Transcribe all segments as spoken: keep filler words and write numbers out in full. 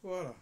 Voilà.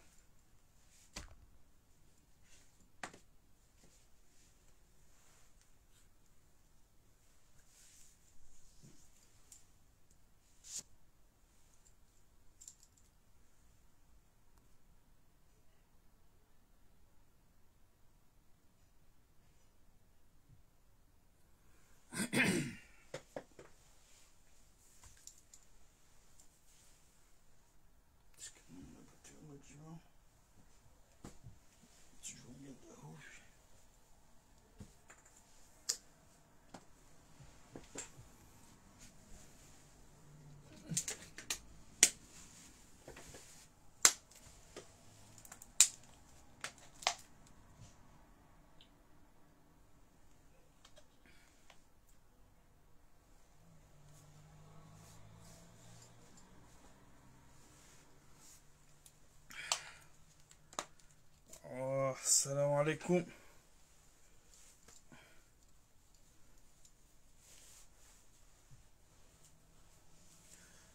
Oh, السلام عليكم.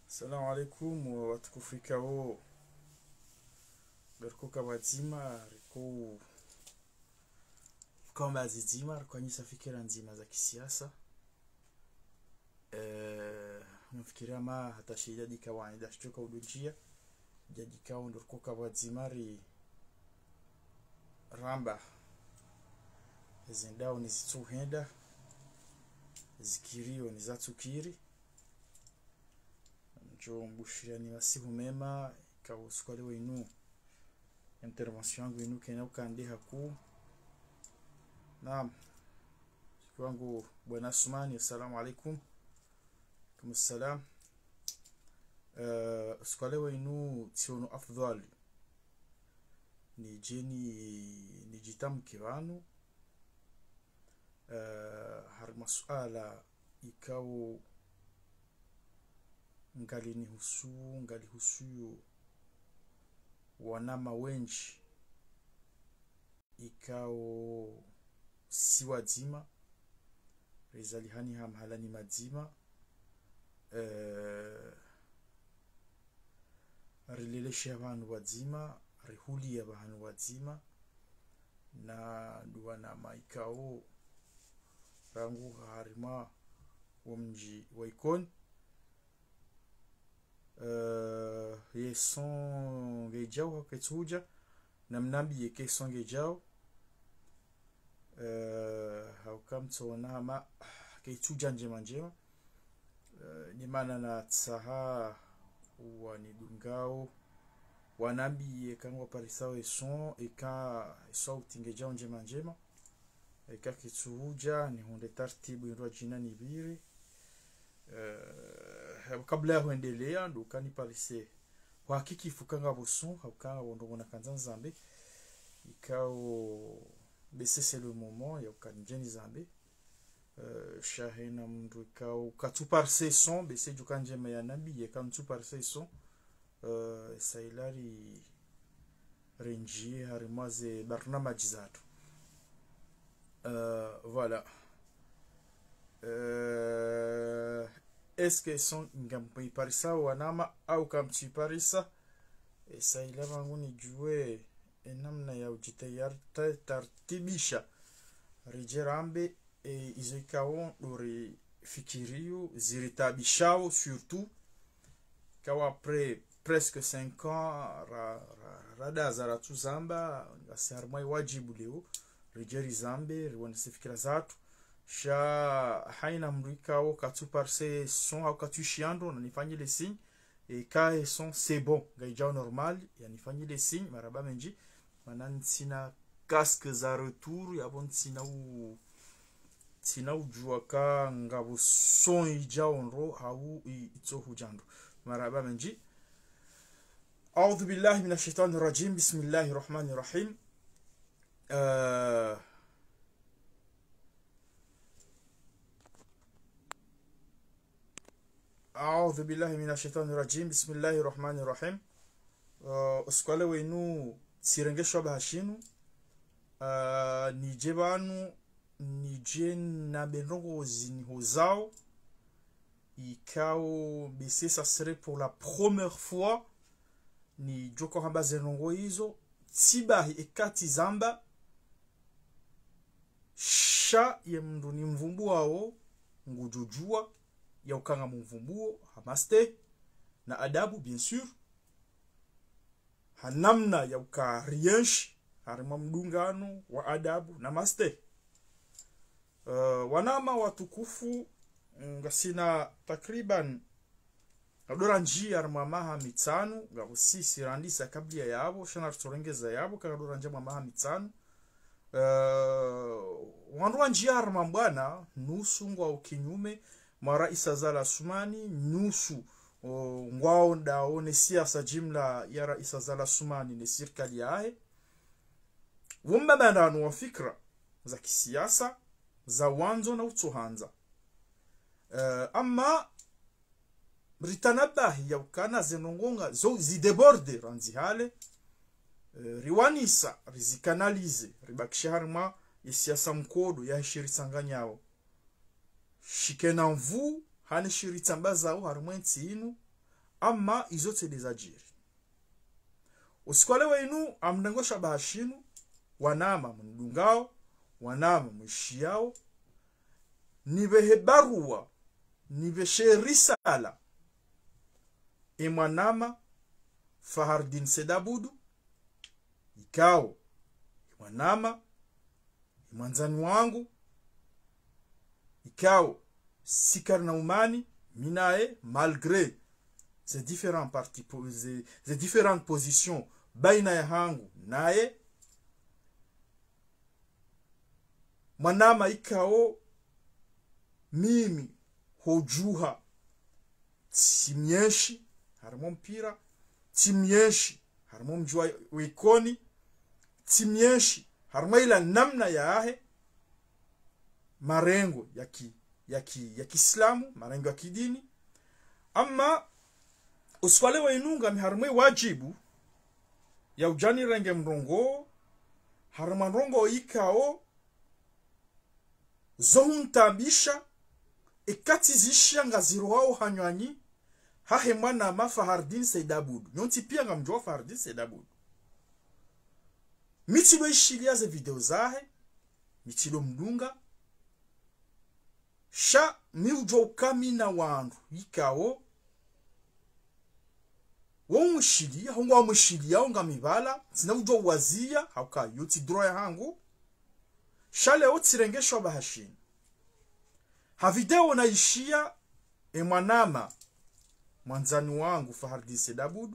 السلام عليكم, watukufu ikao ngariko pvwadzima, riko kamba zidzima, riko hanyisa fikira ndzima za kisiasa. Eh, namfikiri hama hata shida dika wani dashoka udunjia, djadika ndo riko pvwadzima ri ramba. Zendao ni zitsuhenda, zikirio ni zatsukiri. Ndjo mbushirani masihu mema, ikao usiku wa leo inu intervention yangu inu kayina ukandre hakuu. Naam. Shiki wangu Bwana Asumani, السلام عليكم. وعليكم السلام. Eh, usiku wa leo inu tsiono afdhwali nidje ni, nidjitamke pvanu, eh, harimwa suala ikao ngalinihusu, ngalihusuyo wanama wendji, ikao si wadzima, rizalihani ha mahalani madzima, eh, rilelesha pvahanu pvadzima, rihulia pvahanu pvadzima, na ndo wanama ikao rangu harimwa wo mdji wa Ikoni. Eh, ye son ngedjao hau kaitsudja, namnambiye eka ye son ngedjao. Eh, hauka mtsoona hama kaitsudja ndjema ndjema. Eh, ndo mana natsaha wanidungao wanambiye eka ngwaparisao ye son, eka ye sauti ngedjao ndjema ndjema. Eka kaitsudja, nihundre tartibu indrwadjina nipvire. Eh, kabla ya hwendelea, ndo ukaniparise hwahakiki eka ngapvo son, hauka ngapvo ndrongoo nakandza nizambe. Ikao, ben, c'est, c'est le moment ya uka nidje nizambe. Eh, sha hena mndru ikao katsuparise son, ben, c'est djuka ndjema yanambiye eka ntsuparise son. Eh, sa ila ri, rinjiye harimwa ze barnamaji zatru. Eh, voilà. Eh, est-ce que son ngamwiparisa wanama au kamtsiparisa? Eh, sa ila rangu nidjuwe, eh, namna ya udjitayari ta-, tartibisha. Ridje rambe, eh, izo ikao ndo rifikirio, ziritabishao surtout. Ikao après presque cinq ans, ra, ra, radaza ratsuzamba, ngasi harimwa ye wadjibu leo, ridje rizambe, riwonese fikira zatru. Sha haina mndru ikao katsuparise son hau katsuishiya ndro, nanifanyile signe. Eka ye son c'est bon, ngayidjao normal, yanifanyile signe, marahaba mendji. Mana ntsina casque za retour, yapvo ntsina u-, ntsina udjuwa eka ngapvo son idjao ndro, hau i-, itsohudja ndro. Marahaba mendji. أعوذ بالله من الشيطان الرجيم. بسم الله الرحمن الرحيم. Eh, أعوذ بالله من الشيطان الرجيم. بسم الله الرحمن الرحيم. Eh, usiku wa leo inu tsirenge shwaba hashinu. Eh, nidje pvanu, nidje nambe ndrongoo zinihozao. Ikao, ben, c'est, ça serait pour la première fois nidjo ka hamba ze ndrongoo izo, tsi bahi eka tsizamba, sha ye mndru nimvumbuao, ngudjo djua, ya uka ngamumvumbuo, ha mastehi, na adabu, bien sûr. Ha namna ya uka rienshi, harimwa mdungano, wa adabu, na mastehi. Eh, wanama watukufu, ngasina takriban, ngadora ndjia harimwa maha mitsanu, ngapvo sisi randisa kabla yapvo, sha na ritsorengeza yapvo, ka ngadora ndjia mwa maha mitsanu. Eh, wandru wandjia harimwa mbwana, nusu ngwao kinyume, mwa Rais Azali Assoumani, nusu, o, ngwao ndao ne siasa jimla ya Rais Azali Assoumani ne sirikali yahe. Wo mbambanano wa fikira za kisiasa, za wandzo na utsohandza. Eh, ama, ritanabahi ya ukana ze ndrongoo nga, zo, zidéborde, randzi hale, eh, riwanisa, rizikanalize, ribakishe harimwa ye siasa mkodo ya shiritsanganyao. Shikena nvu, hane shiritsambazao harimwa entsi inu, ama izo tsi nde zadjiri. Usiku wa leo inu, ha mrengo shabaha shinu, wanama mnidungao, wanama mwishiao, nipvehe barua, nipveshe risala, e mwanama Fahardine Said Abdou, ikao, e mwanama, e mwandzani wangu, ikao, si karina umani, mi naye, malgré ze différents partis po-, ze, ze différentes positions, baina yahangu naye, mwanama ikao, mimi, ho djuha, tsi myenshi, harimwa mpira, tsi myenshi, harimwa mdji wa, wa Ikoni, tsi myenshi, harimwa ila namna yahe, marengo ya ki, ya ki, ya kiislamu, marengo ya kidini. Ama, usiku wa leo inu ngami harimwa e wadjibu, ya udja nirenge mrongoo, harimwa ndrongoo ikao, zo huntabisha, eka tsizishiya ngazirohao hanywani, hahe mwanama Fahardine Said Abdou. Nyontsi pia ngamdjuao Fahardine Said Abdou. Mi tsido ishiliya ze video zahe, mi tsido mdunga, sha mi udjuwa uka mi na wandru ikao, wo mwishiliya, ho ngwao mwishiliya, wo ngami pvala, tsina udjuwa uwaziya, ha uka yo tsi droit yahangu. Sha leo tsirenge shabaha shinu. Ha video nayishiya, e mwanama, mwandzani wangu Fahardine Said Abdou,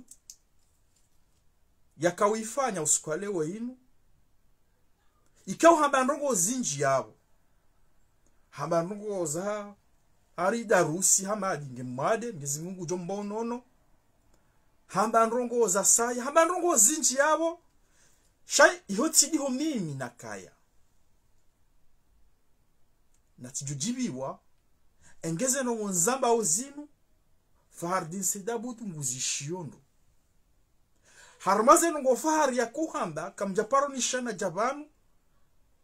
yaka uyifanya usiku wa leo inu, ikao hamba ndrongoo zindji yapvo. Hamba ndrongoo za hari darusi, hamba adi nge mwade, Mnyezi Mungu djo mba unono. Hamba ndrongoo za saya, hamba ndrongoo zindji yapvo. Sha iho tsi ndiho mimi nakaya. Na tsidjo djibiwa, enge ze ndrongoo nzambao zinu, Fahardine Said Abdou nguzishiyo ndo. Harimwa ze ndrongoo Fahari yaka uhamba, kamdja paro nishana dja pvanu,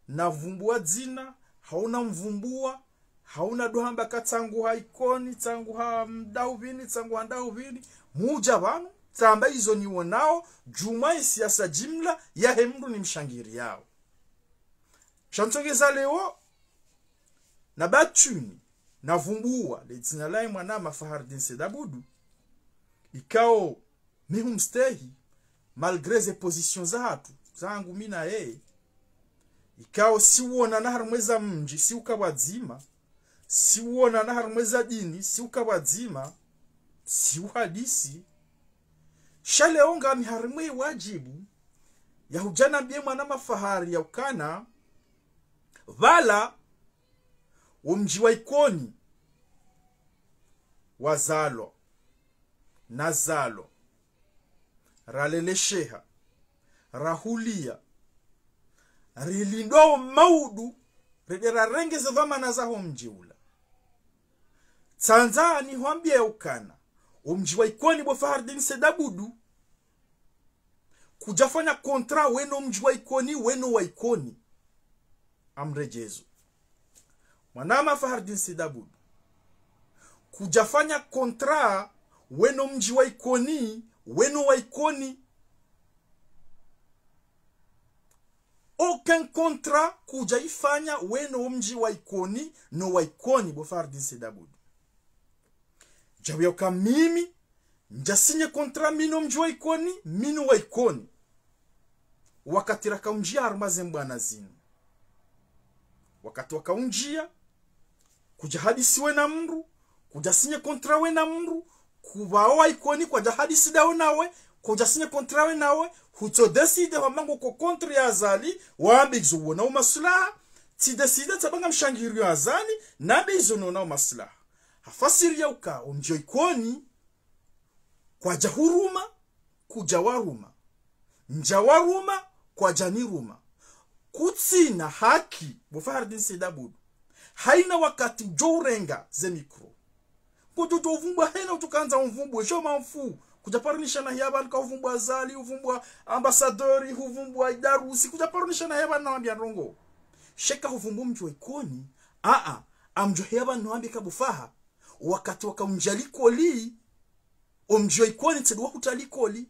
navumbuwa dzina, hau namvumbuwa, hau nado hamba ka tsangu ha Ikoni, tsangu ha Mdauvini, tsangu ha Ndauvini, mudja pvanu, tsamba izo niwonao, djumwa e siasa jimla, yahe mndru nimshangiriyao. Sha ntsongeza leo, na batuni, navumbuwa, le dzina lahe mwanama Fahardine Said Abdou, ikao mi humstehi, malgré ze positions zahatru, zahangu mi na yeye, ikao si uonana harimwa eza mdji, si uka pvwadzima, si uonana harimwa eza dini, si uka pvwadzima, si uhadisi. Sha leo ngami harimwa e wadjibu, ya hudja nambiye mwanama Fahari ya ukana, pvala, wo mdji wa Ikoni, wazalwa, nazalwa, ralelesheha, rahuliya, rilindwa wo maudu, rende rarenge ze dhwamana zaho mdji ula. Tsandza nihwambiye ukana, wo mdji wa Ikoni bo Fahardine Said Abdou, kudjafanya contrat weno mdji wa Ikoni, weno wa Ikoni. Amredjezo. Mwanama Fahardine Said Abdou. Kudjafanya contrat weno mdji wa Ikoni, we no wa Ikoni. Aucun contrat kudja ifanya we no mdji wa Ikoni, no wa Ikoni, bo Fardine Said Abdou. Djabu yauka mimi, ndja signé contrat mi no mdji wa Ikoni, mi no wa Ikoni. Wakati raka undjia harumwa ze mbwana zinu. Wakati waka undjia, kudja hadisi we na mndru, kudja signé contrat we na mndru, kuba wa Ikoni kwadja hadisi dawo nawe, kudja signé contrat we nawe, hutso décidé hwamba ngo ko contre ya Azali, wambe izo wona umaslaha, tsi décidé tsamba ngamshangiriyo Azali, nambe izo nona umaslaha. Hafasiri yauka, o mdji wa Ikoni, kwadja huruma, kudja waruma. Ndja waruma, kwadja niruma. Kutsina haki, bo Fardine Said Abdou. Haina wakati udjo urenga ze micro. Kudjo djo uvumbua hena udjo kandza umvumbue, sho mamfu. Kudja paro nishana hiya pvanu ka uvumbua Azali, uvumbua ambassadeur, uvumbua Idarusi, kudja paro nishana hiya pvanu na wambia ndrongo. Sheka uvumbua mdji wa Ikoni, aa, amdjo hiya pvanu na wambia kabufaha. Wakati waka undjia likoli, o mdji wa Ikoni tsi ndo wa huta likoli.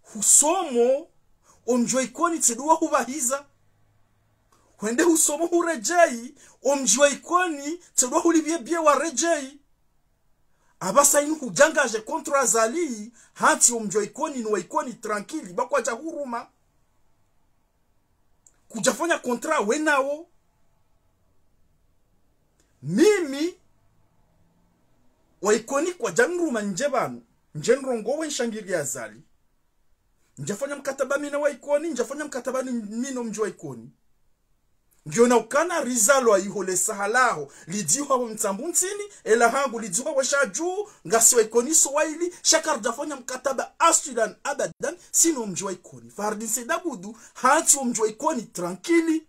Husomo, o mdji wa Ikoni tsi ndo wa hubahiza. Hwende husomo huredjei, o mdji wa Ikoni tsi ndo wa hulipvie bie waredjei. Apvasa inu hudjangadje contre Azali, hantsi o mdji wa Ikoni no wa Ikoni tranquille, ba kwadja huruma. Kudjafanya contrat we nawo. Mimi, wa Ikoni kwadja niruma ndje pvanu, ndje ndrongowe nshangiriye Azali. Ndjafanya mkataba mi na wa Ikoni, ndjafanya mkataba ni, mi no mdji wa Ikoni. Ngiona ukana rizalwa iho le saha laho, lidzihwa wo mtsambu ntsini, ela hangu lidzihwa wo shadju, ngasi wa Ikoni so waili, sha karidjafanya mkataba aswilan abadan, si no mdji wa Ikoni. Fardine Said Abdou, hantsi o mdji wa Ikoni, tranquille.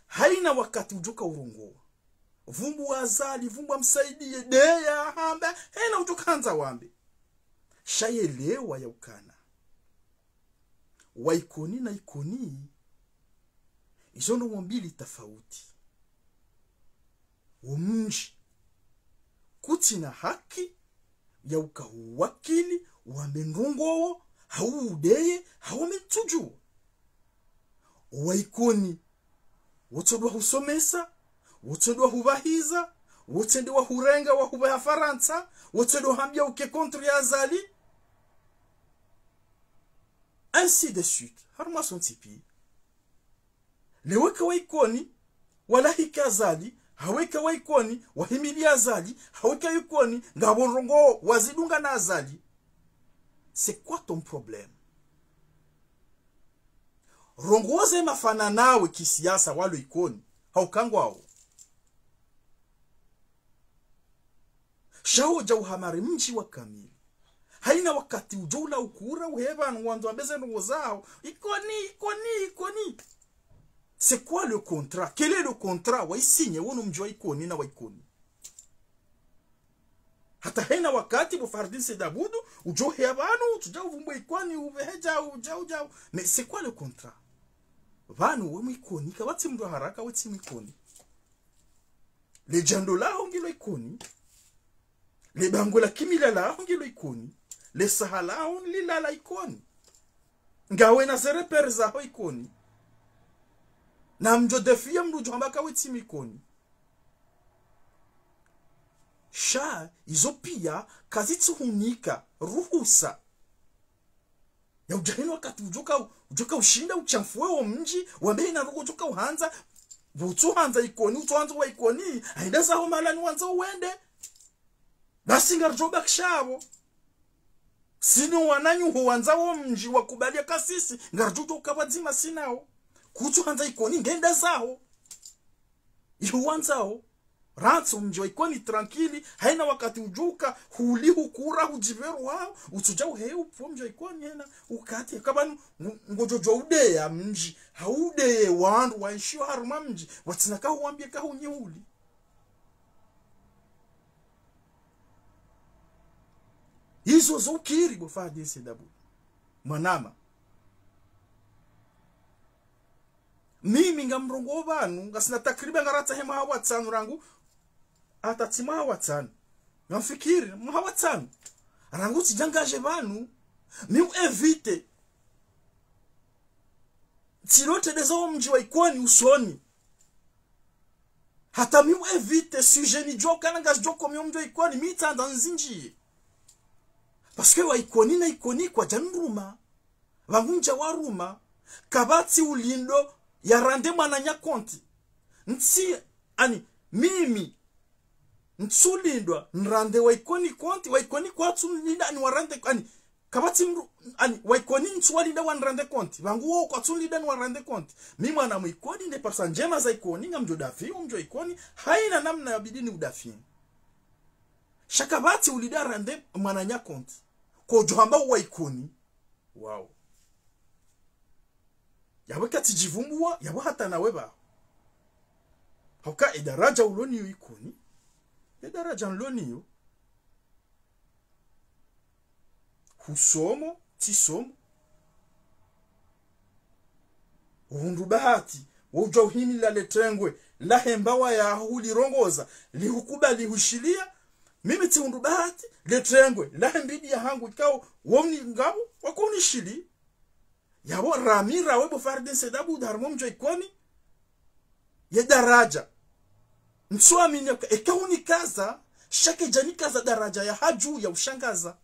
Haina wakati udjoka urongowa. Vumbua Azali, vumbua Msaidiye, deya, hamba, hena udjoka handza wambe. Sha yelewa yaukana. Wa Ikoni na Ikoni, izo ndrongoo mbili tafauti. Wo mdji. Kutsina haki yauka uwakili, wambe ndrongowo, hau udeye, hau mitsudju. Wa Ikoni, wo tsi ndo wa husomesa, wo tsi ndo wa hubahiza, wo tsi ndo wa hurenga, wa hubaha Farantsa, wo tsi ndo wa hambia uke contre ya Azali. Ainsi de suite. Harumwa sontsi pia. Leo eka wa Ikoni, walahiki Azali, hau eka wa Ikoni, wahimili Azali, hau eka Ikoni, ngapvo ndrongoo wazidunga na Azali. C'est quoi ton problème ? Rongowa ze mafana nawe kisiasa walo Ikoni, hauka ngwawo. Sha udja uhamari mdji wa kamili. Haina wakati udjo ula ukura uheba no wandzo wambe ze ndrongoo zaho. Ikoni, Ikoni, Ikoni. C'est quoi le contrat ? Quel est le contrat wa isigné wo no mdji wa Ikoni na wa Ikoni ? Hata haina wakati bo Fardine Said Abdou, udjo hea pvanu, utsudja uvumbue Ikoni, uvehe djau, djau, djau. Mais c'est quoi le contrat ? Pvanu we mu Ikoni, kapvatsi mndru wa haraka we tsi mu Ikoni. Le djando laho ngilo Ikoni. Le bangwe la kimila laho ngilo Ikoni. Le saha laho lilala Ikoni. Ngawe na ze repères zaho Ikoni. Na mdjo défier mndru udjo hamba ka we tsi mu Ikoni. Sha, izo pia, kazitsuhunika ruhusa ya udja hena wakati udjoka, udjoka ushinda utshamfue wo mdji, wambe hena ndrongoo udjoka uhandza, utsuhandza Ikoni, utsuhandza wa Ikoni, hende zaho mahalani wandzao wende. Basi ngaridjo bakisha apvo. Si no wananyaho wandzao wo mdji wakubali ya kasisi, ngaridjo uka pvadzima si nawo. Kutsuhandza Ikoni, ngende zaho. Iho wandzao. Rantsi o mdji wa Ikoni tranquille, haina wakati udjoka, huli hukura, hudjiveru hao, utsudja uheye upvo mdji wa Ikoni hena, ukati, kapvanu, ngu-, ngodjo djo udeya mdji, hau udeye wandru waishio harumwa mdji, watsina kahuwambie kahunyihuli. Izo zo ukiri bo Fardine Said Abdou. Mwanama. Mimi ngamrongoo pvanu, ngasina takriban ngaratsahe mwaha wa tsanu rangu, hata tsi mwaha wa tsanu. Ngamfikiri, mwaha wa tsanu. Rangu tsidjangadje pvanu, mi u éviter. Tsiloteledza wo mdji wa Ikoni usoni. Hata mi u éviter sujet nidjo kana ngazidjo komi wo mdji wa Ikoni, mi tsandza nizindjiye. Parce que wa Ikoni na Ikoni kwadja niruma. Pvangu ndja waruma, kapvatsi ulindo ya rendre mwananya compte. Ntsi, ani, mimi, ntsulindwa nirendre wa Ikoni compte, wa Ikoni kwatsulinda ni wa rendre, ani, kapvatsi mdru, ani, wa Ikoni ntsuwalinda wa nirendre compte. Pvangu wo kwatsulinda ni wa rendre compte. Mi mwana mu Ikoni nde parisa ndjema za Ikoni, ngamdjo défier wo mdji wa Ikoni, haina namna yabidi ni u défier. Sha kapvatsi ulindo ya rendre mwananya compte. Kodjo hamba wa Ikoni. Wawo. Yapvo katsidjipvumbua, yapvo hata nawe pvaho. Hauka ye daraja ulo nayo Ikoni, ye daraja nilo nayo. Husomo, tsisomo. Uhundru bahati, wo udja uhimila le tengwe lahe mbawa yaho hulirongoza, lihukubali hushiliya. Mimi tsihundru bahati, le tengwe lahe mbidi yahangu ikao wo mni ngapvo, wako unishili. Yapvo rami rawe bo Fardine Said Abdou harimwa mdji wa Ikoni. Ye daraja. Ntsuamini eka, eka hunikaza, sha kedjanikaza daraja ya hadju ya ushangaza.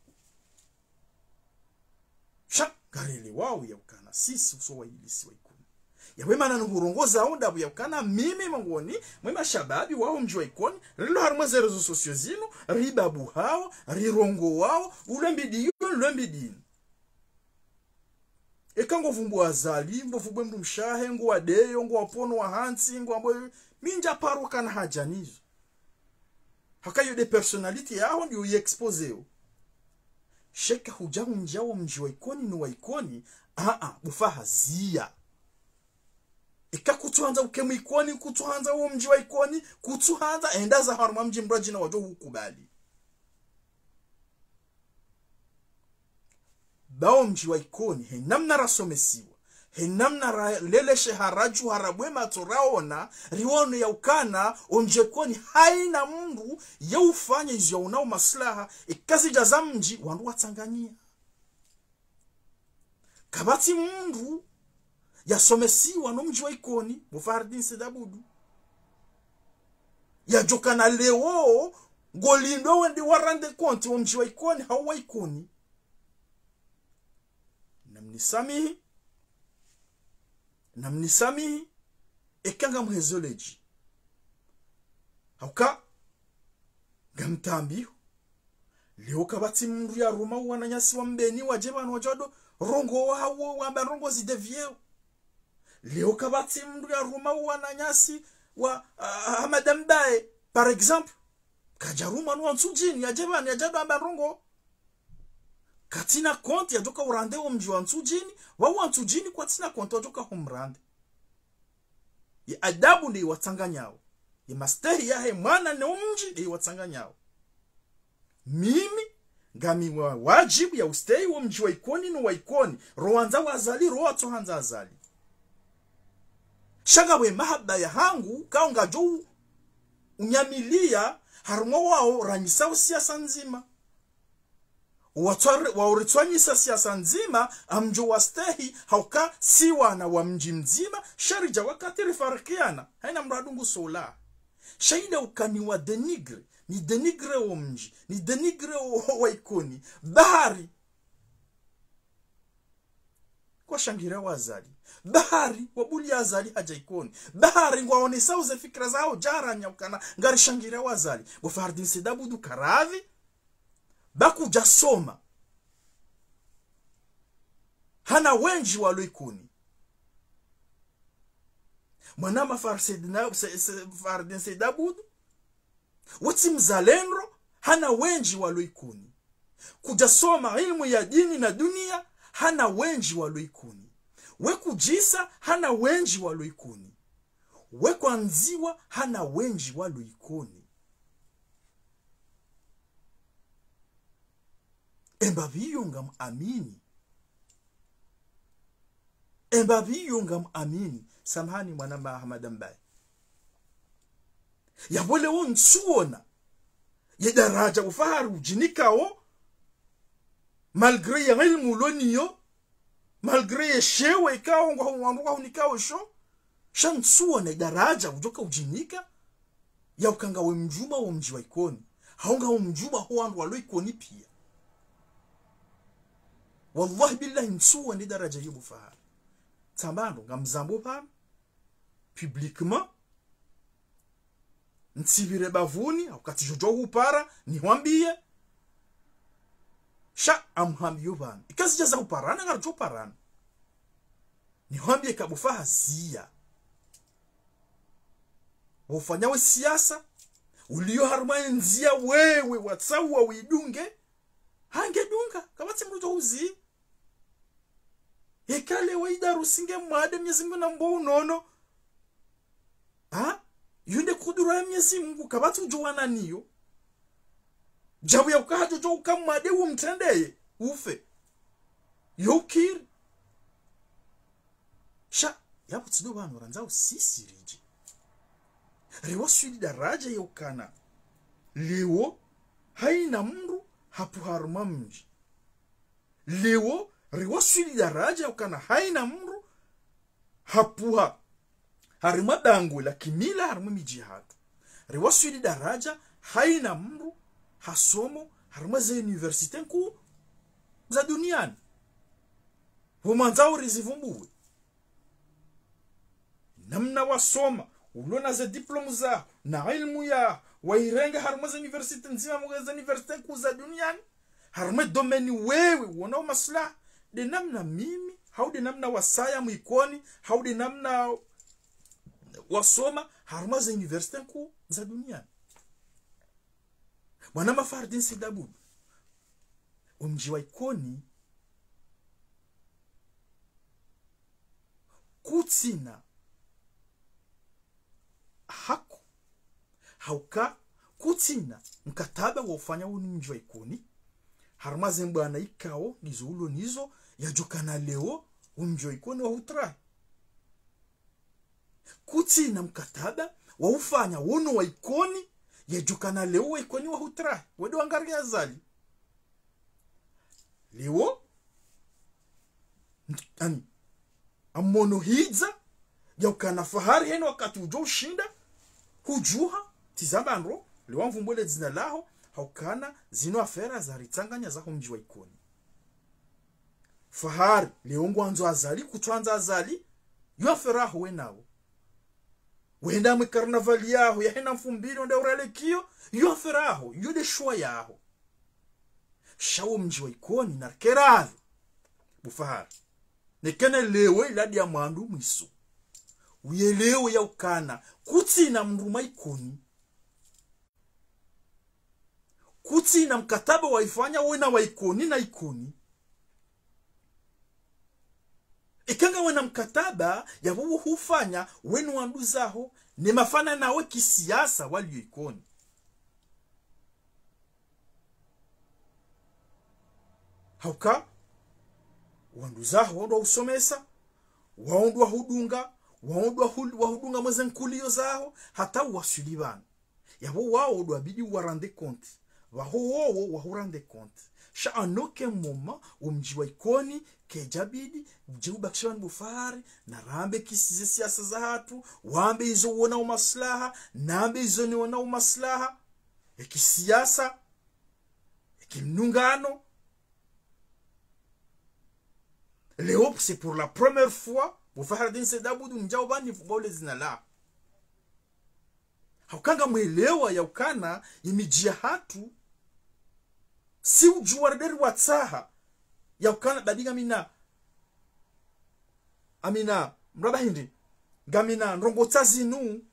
Sha, ngarelewao ya ukana, sisi uso wa ilisi wa Ikoni. Yapvo ye mana nuhurongoza wo ndapvo ya ukana, mimi mongoni mwe mashababi waho mdji wa Ikoni, rilo harimwa ze réseaux sociaux zinu, ribabuhao, rirongowao, ulwe mbidi iyo, ulwe mbidi inu. Eka ngo pvumbu Azali, ngo pvumbu mdru mshe wahe, ngo wa deyo, ngo wa pono wa hantsi, ngo wa mbo, mi ndja paro kana hadja nizo. Haka iyo nde personnalité yaho ndiyo yi exposéo. Sha eka hudja hundjia wo mdji wa Ikoni no wa Ikoni, aa, bo Fahaziya. Eka kutsuhandza uke mu Ikoni, kutsuhandza wo mdji wa Ikoni, kutsuhandza enda zaho harimwa mdji mdru adjina wadjo hukubali. Ba wo mdji wa Ikoni, he namna rasomesiwa, he namna ralelesheha radjuha rabwe matso raona, riwono ya ukana, wo mdji wa Ikoni haina mdru ye ufanya izo yaonao maslaha, eka zidja za mdji, wandru watsanganyia. Kapvatsi mdru yasomesiwa no mdji wa Ikoni, bo Fardine Said Abdou. Yadjo kana leo, ngolindo wende wa rendre compte wo mdji wa Ikoni, hau wa Ikoni. Namnisamihi. Namnisamihi. Eka ngamhezo ledji. Hauka, ngamtambiho. Leo kapvatsi mdru yaruma wananyasi wa Mbeni wadje pvanu wadjo ndo rongowa hawo wamba ndrongo zi déviéo. Leo kapvatsi mdru yaruma wananyasi wa, ah, Hamada Mbaye, par exemple. Kadjaruma no wa Ntsudjini, yadje pvanu, yadja ndo amba ndrongo. Katsina compte yadjoka urendre wo mdji wa Ntsudjini, wa wa Ntsudjini kwatsina compte wadjoka humrendre. Ye adabu nde iwatsanganyao. Ye mastehi yahe mwana ne wo mdji nde iwatsanganyao. Mimi, ngami wa wadjibu ya ustehi wo mdji wa Ikoni no wa Ikoni, ro wandza wa Azali, ro watsohandza Azali. Sha ngapvo ye mahaba yahangu, kao ngadjo u-, unyamiliya, harumwa wao ranyisa wo siasa ndzima. Watsware-, wauritswanyisa siasa ndzima, amdjo wastehi, hauka si wana wa mdji mdzima, sha ridja wakati rifarikiana, haina mdru adungu sola. Sha ile ukani wa dénigrer, ni dénigrer wo mdji, ni dénigrer wo, wo wa Ikoni. Bahari. Kwashangiria wa Azali. Bahari, wabulia Azali hadja Ikoni. Bahari, ngwaonesao ze fikira zao djaranya ukana, ngarishangiria wa Azali. Bo Fardine Said Abdou karadhi, ba kudjasoma. Hana wendji walo Ikoni. Mwanama Far-, Said na-, Se-, Se-, Fardine Said Abdou, wotsi mzalendo, hana wendji walo Ikoni. Kudjasoma ilmu ya dini na dunia, hana wendji walo Ikoni. We kudjisa, hana wendji walo Ikoni. We kwandziwa, hana wendji walo Ikoni. Embapvi iyo ngamwamini. Embapvi iyo ngamwamini. Samahani mwanama Hamada Mbaye. Yapvo leo ntsuona. Ye daraja bo Fahari udjinikao, malgré ye ilmu ulo nayo, malgré ye sheo ikao ngwa hu-, wandru ngwahunikao sho, sha ntsuwona ye daraja udjoka udjinika, ya uka ngawe mdjumwa wo mdji wa Ikoni, hau ngawe mdjumwa ho wandru walo Ikoni pia. Wallahi billahi, ntsuwona ye daraja iyo bo Fahari. Tsamba ndo ngamzambo pvanu, publiquement, ntsipvire bavuni, hau ka tsidjodjo hupara, nihwambiye. Sha ngamhwambiyo pvanu. Ika zidja za huparana, ngaridjo parana. Nihwambiye ka bo Fahari ziya. Wofanya we siasa, uliyo harumwa ye ndziya wewe watsauwa widunge, hange dunga, kapvatsi mdru udjo huzi. Eka leo Idarusi nge mwade Mnyezi Mungu na mbo unono. Ha? Yo nde kudura ya Mnyezi Mungu, kapvatsi udjo wana nayo. Djabu ya uka hadjo djo uka mwade umtrendeye, ufe. Yo ukiri. Sha, yapvo tsi ndo pvanu randzao sisi ridje. Riwaswili daraja ya ukana leo, haina mdru hapvuha harumwa mdji. Leo, riwaswili daraja ya ukana haina mdru hapvuha harumwa dangwe la kimila harumwa midji yahatru. Riwaswili daraja haina mdru hasomo harumwa ze université nkuu za duniani. Pvo mwandzao rizivumbuwe. Namna wasoma, ulo na ze diplôme zaho, na ilmu yaho, wairenga harumwa ze université ndzima, mwa ze université nkuu za duniani, harumwa domaine wewe wonao maslaha, nde namna mimi, hau nde namna wasaya mwa Ikoni, hau nde namna wasoma harumwa ze université nkuu za duniani. Mwanama Fahardine Said Abdou, wo mdji wa Ikoni, kutsina haki, hauka kutsina mkataba wa ufanya wunu mdji wa Ikoni, harumwa ze mbwana ikao ndizo ulo nazo, yadjokana leo wo mdji wa Ikoni wahutrahi. Kutsina mkataba wa ufanya wunu wa Ikoni, yadjokana leo wa Ikoni wahutrahi. Wende wangariye Azali. Leo, ani, amono hidza, ya ukana Fahari heno wakati udjo ushinda, hudjuha, tsi zamba ndro, leo ngamvumbulao le dzina laho, haukana zinu affaire zaritsanganya zaho mdji wa Ikoni. Fahari, leo ngwandzo Azali, kutsuandza Azali, yo affaire yaho we nawo. Wenda mwe carnaval yaho, yahena mfumbili, wenda uralekiyo, yo affaire yaho, yo nde choix yaho. Sha wo mdji wa Ikoni narikeravi, bo Fahari. Nekene leo iladi ya mwando mwiso. Uyelewe ya ukana, kutsina mdru mwa Ikoni. Kutsina mkataba wa ifanya wena wa Ikoni na Ikoni. Ika ngawena mkataba, yapvo wo hufanya wenu wandru zaho, ne mafana nawe kisiasa walio Ikoni. Hauka, wandru zaho, wandru wa usomesa, wandru wa hudunga, wandru wa hul-, wa hudunga mwa ze nkuliyo zaho, hata uwaswili pvanu. Yapvo wawo ndo wabidi wa rendre compte. Pvaho wowo wahu rendre compte. Sha à aucun moment wo mdji wa Ikoni, kedjabidi, udje ubakishe pvanu bo Fahari, na rambe kisi ze siasa zahatru, wambe izo wonao maslaha, nambe izo niwonao maslaha, ye kisiasa, ye kimnungano. Leo, c'est pour la première fois, bo Fahardine Said Abdou ndjao pvanu nivumbuao le dzina laho. Hauka ngamwelewa ya ukana, ye midji yahatru, si udjuwa rideri watsaha, ya ukana badi ngamina, amina, mraba hindri, ngamina ndrongoo tsa zinu,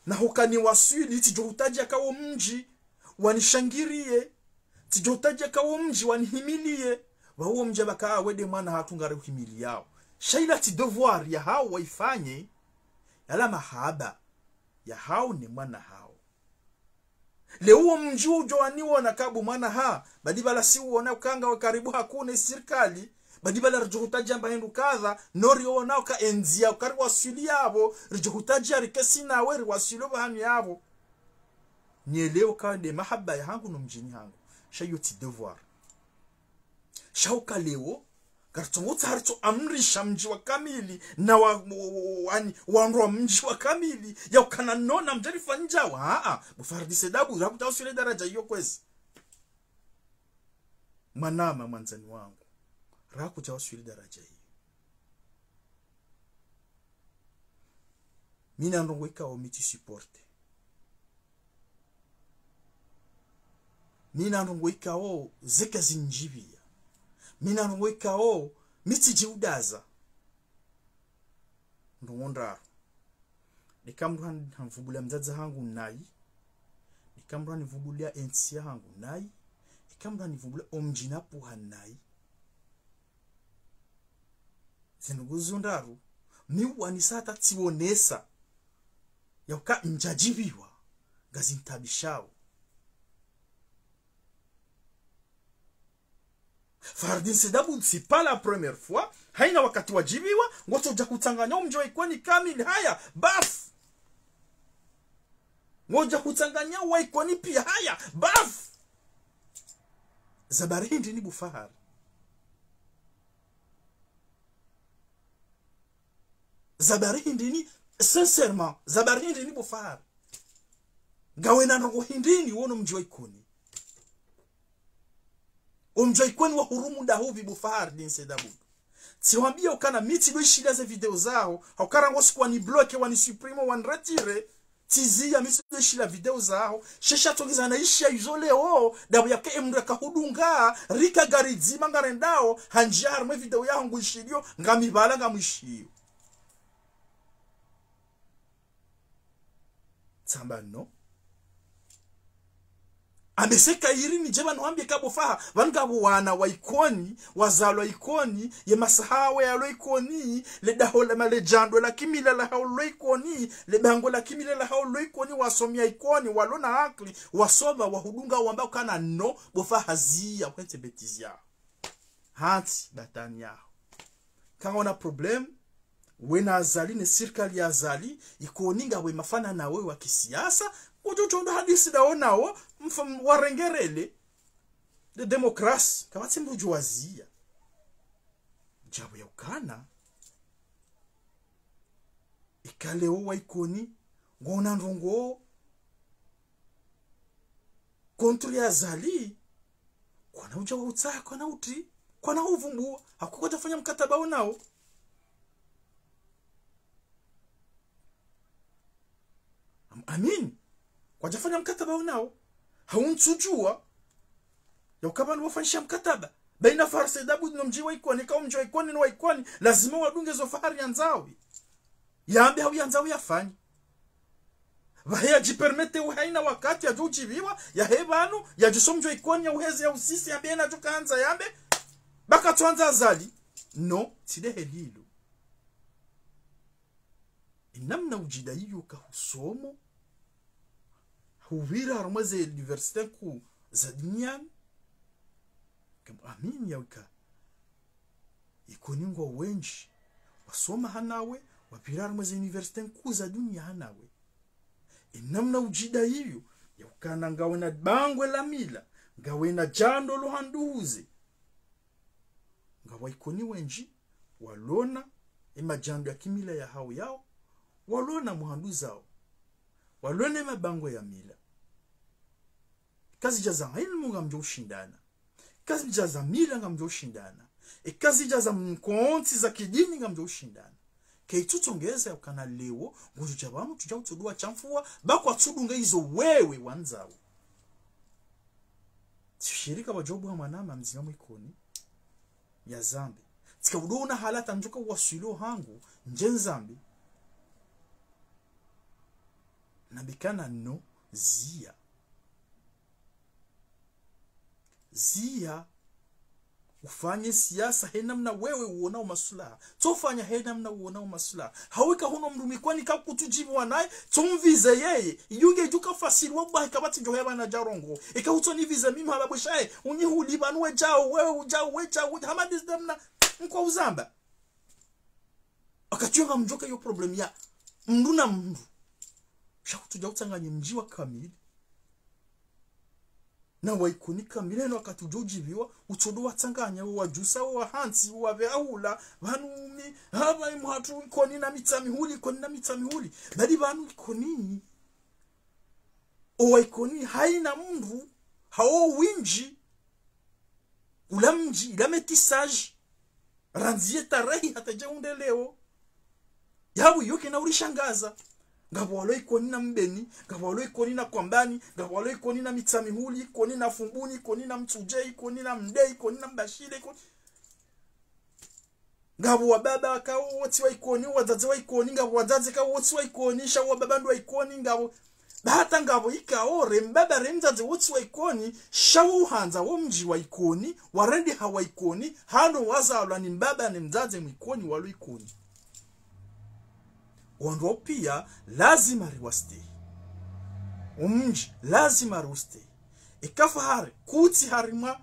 na hukani waswili, tsidjo hutadja ka wo mdji wanishangiriye, tsidjo hutadja ka wo mdji wanihimiliye, pvawo mdji amba ka wende mwana hatru ngari uhimiliyao. Sha ila tsi devoir yahawo waifanye, yala mahaba yahawo ne mwana hawo. Leo wo mdji udjo waniwona kabu mwana ha, badi pvala si uwona ukanga wa karibu hakuna isirikali, badi pvala ridjo hutadja amba hindru kadha, no riwona uka endziya ukari waswili yapvo, ridjo hutadja rikesi nawe riwaswili pvahanu yapvo. Nielewe ka nde mahaba yahangu no mdjini hangu. Sha iyo tsi devoir. Sha uka leo, ngaritso ngotsaha ritso amrisha mdji wa kamili, na wa, wa, wa, wani, wandru wa mdji wa kamili, ya ukana nona mdjarifanya wa, aa, bo Fardise Dabu, rakudja uswili daraja iyo kwezi. Mwanama mwandzani wangu, rakudja uswili daraja iyo. Mi na ndrongo ikao mi tsi supporte. Mi na ndrongo ikao zeka zindjipviya. Mi na ndrongo ikao mi tsidjiudaza. Ndrongo ndraru. Eka mndru han-, hanivubula mdzadze hangu nayi. Eka mndru hanivubula entsi yahangu nayi. Eka mndru hanivubula omdji napvuha nayi. Zinu nguzo ndraru, mi uwanisa hata tsiwonesa ya uka ndjadjipviwa, ngazintabishao. Fardine Said Abdou, c'est pas la première fois, haina wakati wadjipviwa, ngotsodja kutsanganya omdji wa Ikoni kamili, haya, basi. Ngodja kutsanganya wa Ikoni piya, haya, basi. Za bari hindri ni bo Fahari? Za bari hindri ni, sincèrement, za bari hindri ni bo Fahari? Ngawena ndrongo hindri ni wono mdji wa Ikoni? Omdji wa Ikoni wa hurumu ndahupvi bo Fahari, Fardine Said Abdou? Tsiwambiya ukana mi tsidjo ishiliya ze video zaho, ha ukana ngosikuwa ni bloqué, wani supprimer, wani retirer. Tsiziya mi tsidjo ishiliya video zaho. Shesha tsongeza na ishiya izo leo, ndapvo yake emndru yakahudunga, rika gari dzima ngarendao, handjiya harumwa video yaho nguishiliyo, ngamibala ngamwishiyo. Tsamba no. Ambe seka iri nidje pvanu wambiye ka bo Faha, pvanu ngapvo wana wa Ikoni, wazalwa Ikoni, ye masahawe yalo Ikoni, le daho la malejando la kimila lahawo lo Ikoni, le bango la kimila lahawo lo Ikoni, wasomiya Ikoni, walo na akili, wasoma, wahudunga, wamba ukana no, bo Faha ziya, kwentse bêtise yaho. Hantsi batani yaho. Kangawona problème, we na Azali ne sirikali ya Azali, Ikoni ngawe mafana nawe wa kisiyasa, utsotsondo hadisi ndawo nawo, mfa-, warengerele. De démocratie, kapvatsi mdru udjo waziya. Djabu ya ukana. Ikale wo wa Ikoni, ngwona ndrongo contre ya Azali, kwana udja wa utsaha, kwana uti, kwana uvumbuwa, haku kwadjafanya mkataba wo nawo. Am-, amini, kwadjafanya mkataba wo nawo. Hau ntsudjuwa, ya uka pvanu wafanyisha mkataba. Baina Fardine Said Abdou no mdji wa Ikoni, ka omdji wa Ikoni no wa Ikoni, lazima wadunge zo Fahari yandzao. Yambe hau yandzao yafanye. Pvahe yadjipermete uhaina wakati yadjo udjipviwa, yahe pvanu, yadjo so mdji wa Ikoni ya uheze ya usisi, yambe yena djo kandza yambe, baka tswandza Azali. No, tsi de heli ilo. Inamna udjida iyo ka husomo, hupvira harumwa ze université nkuu za duniani. Kam amini ya uka Ikoni ngwa wendji, wasoma hanawe, wapvira harumwa ze université nkuu za dunia hanawe. Inamna udjida iyo, ya ukana ngawena bangwe la mila, ngawena djando lo handuhuze. Nga wa Ikoni wendji, walona, emadjando ya kimila yahawo yawo, walona muhanduzao, walona emabangwe ya mila. Kazidja za ilmu ngamdjo ushindana. Kazidja za mila ngamdjo ushindana. E kazidja za mkontsi za kidini ngamdjo ushindana. Kayitsutsongeza ya ukana leo, ngudjo dja pvanu tsudja utsoduwa shamfuwa, ba kwatsudunga izo wewe wandzao. Tsishirika wa djobu ha mwanama mdzima mwa Ikoni ya zambe. Tsika udo una halata ndjoka waswilo hangu, ndje nzambe. Nabikana no ziya. Ziya, ufanye siyasa he namna wewe uonao masulaha. Tsofanya he namna uonao masulaha. Haweka huno mdru Mikwani ka kutsudjipviwa naye, tsomvize yeye. Iyo nge djuka fasiri wa bahi kapvatsi ndjo heba na djarongo. Eka utsonivize mimi haba bweshaye, unyihuli pvanu we djao, wewe udjao, we djao, we djao, hama disi namna, nkwa uzamba. Wakati yo ngamdjoka iyo problème ya mdru na mdru. Sha kutsudja utsanganye mdji wa kamili. Na wa Ikoni kamili, no wakati udjo udjipviwa, utsodo watsanganya, wo wadjusa, wo wahantsi, wo wapve ahula, pvanu mi, hapva imu hatru Ikoni na Mitsamihuli, Ikoni na Mitsamihuli. Badi pvanu Ikoni, o wa Ikoni, hayina mndru, hawo windji, ula mdji, ila métissage, randzi ye tarehi hata dje unde leo. Yapvo iyo kayina urishangaza. Ngapvo walo Ikoni na Mbeni, ngapvo walo Ikoni na Kwambani, ngapvo walo Ikoni na Mitsamihuli, Ikoni na Fumbuni, Ikoni na Mtsudje, Ikoni na Mde, Ikoni na Mbashile, Ikoni. Ngapvo wababa kawo wotsi wa Ikoni, wadzadze wa Ikoni, ngapvo wadzadze kawo wotsi wa Ikoni, sha wababa ndo wa Ikoni, ngapvo. Ba hata ngapvo ikao, re mbaba re mdzadze wotsi wa Ikoni, sha wo uhandza wo mdji wa Ikoni, warendeha wa Ikoni, hano wazalwa ni mbaba ne mdzadze mwIkoni walo Ikoni. Wandru wao pia, lazima riwastehi. Omdji, lazima riustehi. Eka Fahari, kutsi harimwa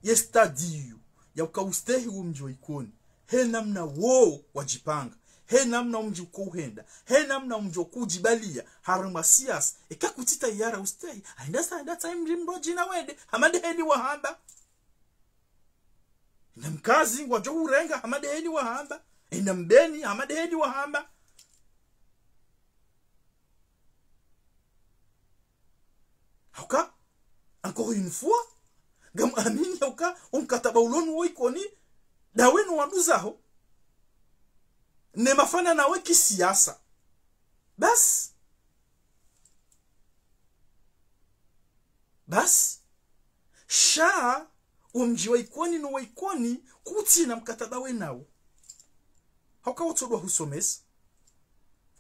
ye stade iyo, ya uka ustehi wo mdji wa Ikoni. He namna wo wadjipanga. He namna omdji uko uhenda. He namna omdji uko udjibalia. Harimwa siasa. Eka kutsi tayari ustehi. Hayina sa, hayina sa mdji mdru djina wende. Hama nde heli wahamba. Hayina mkazi ngwadjo hurenga. Hama nde heli wahamba. Hayina Mbeni. Hama nde heli wahamba. Hauka, encore une fois, ngam amini hauka, o mkataba ulo nu wo Ikoni, ndawe no wandru zaho. Ne mafana nawe kisiasa. Basi. Basi. Sha, o mdji wa Ikoni no wa Ikoni, kutsina mkataba we nawo. Hauka wotsodwa husomesa.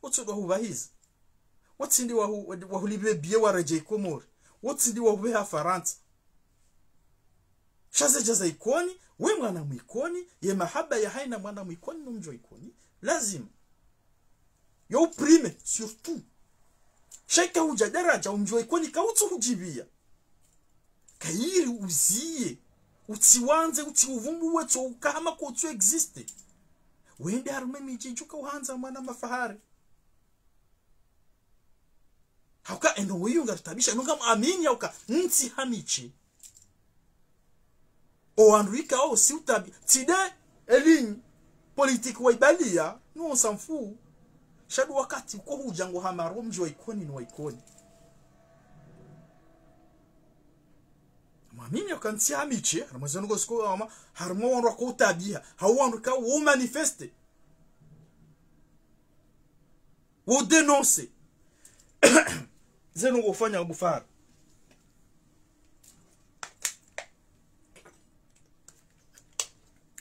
Wotsodwa hupvahiza. Wotsindi wahu-, wahulipve biye waredjei Komori. Wotsindi wahupveha Farantsa. Sha ze dja za Ikoni, we mwana mwIkoni, ye mahaba ya hayina mwana mwIkoni no mdji wa Ikoni, lazima. Yo uprime, surtout. Sha ika hudja daradja, o mdji wa Ikoni, kautsu hudjipvia. Kayiri uziye, utsiwandze, utsiuvumbuwe, tso uka hama kotsu existe. Wende harumwa emidji djuka uhandza mwana ma Fahari. Hauka endo weyo ngaritabisha, no ngam amini hauka, ntsi hamiche. O wandru ikao si utabi, tsi nde, elinyi, politique waibalia, nous on s'en fout. Sha ndo wakati uko hudja ngo hama ro mdji wa Ikoni no wa Ikoni. Mwamini hauka ntsi hamiche, harimwa zinu ngo ziko hama, harimwa wandru wako utabiha, hau wandru ikao wo manifeste. Wo dénoncer. Zinu ngo ufanya Abu Fahari.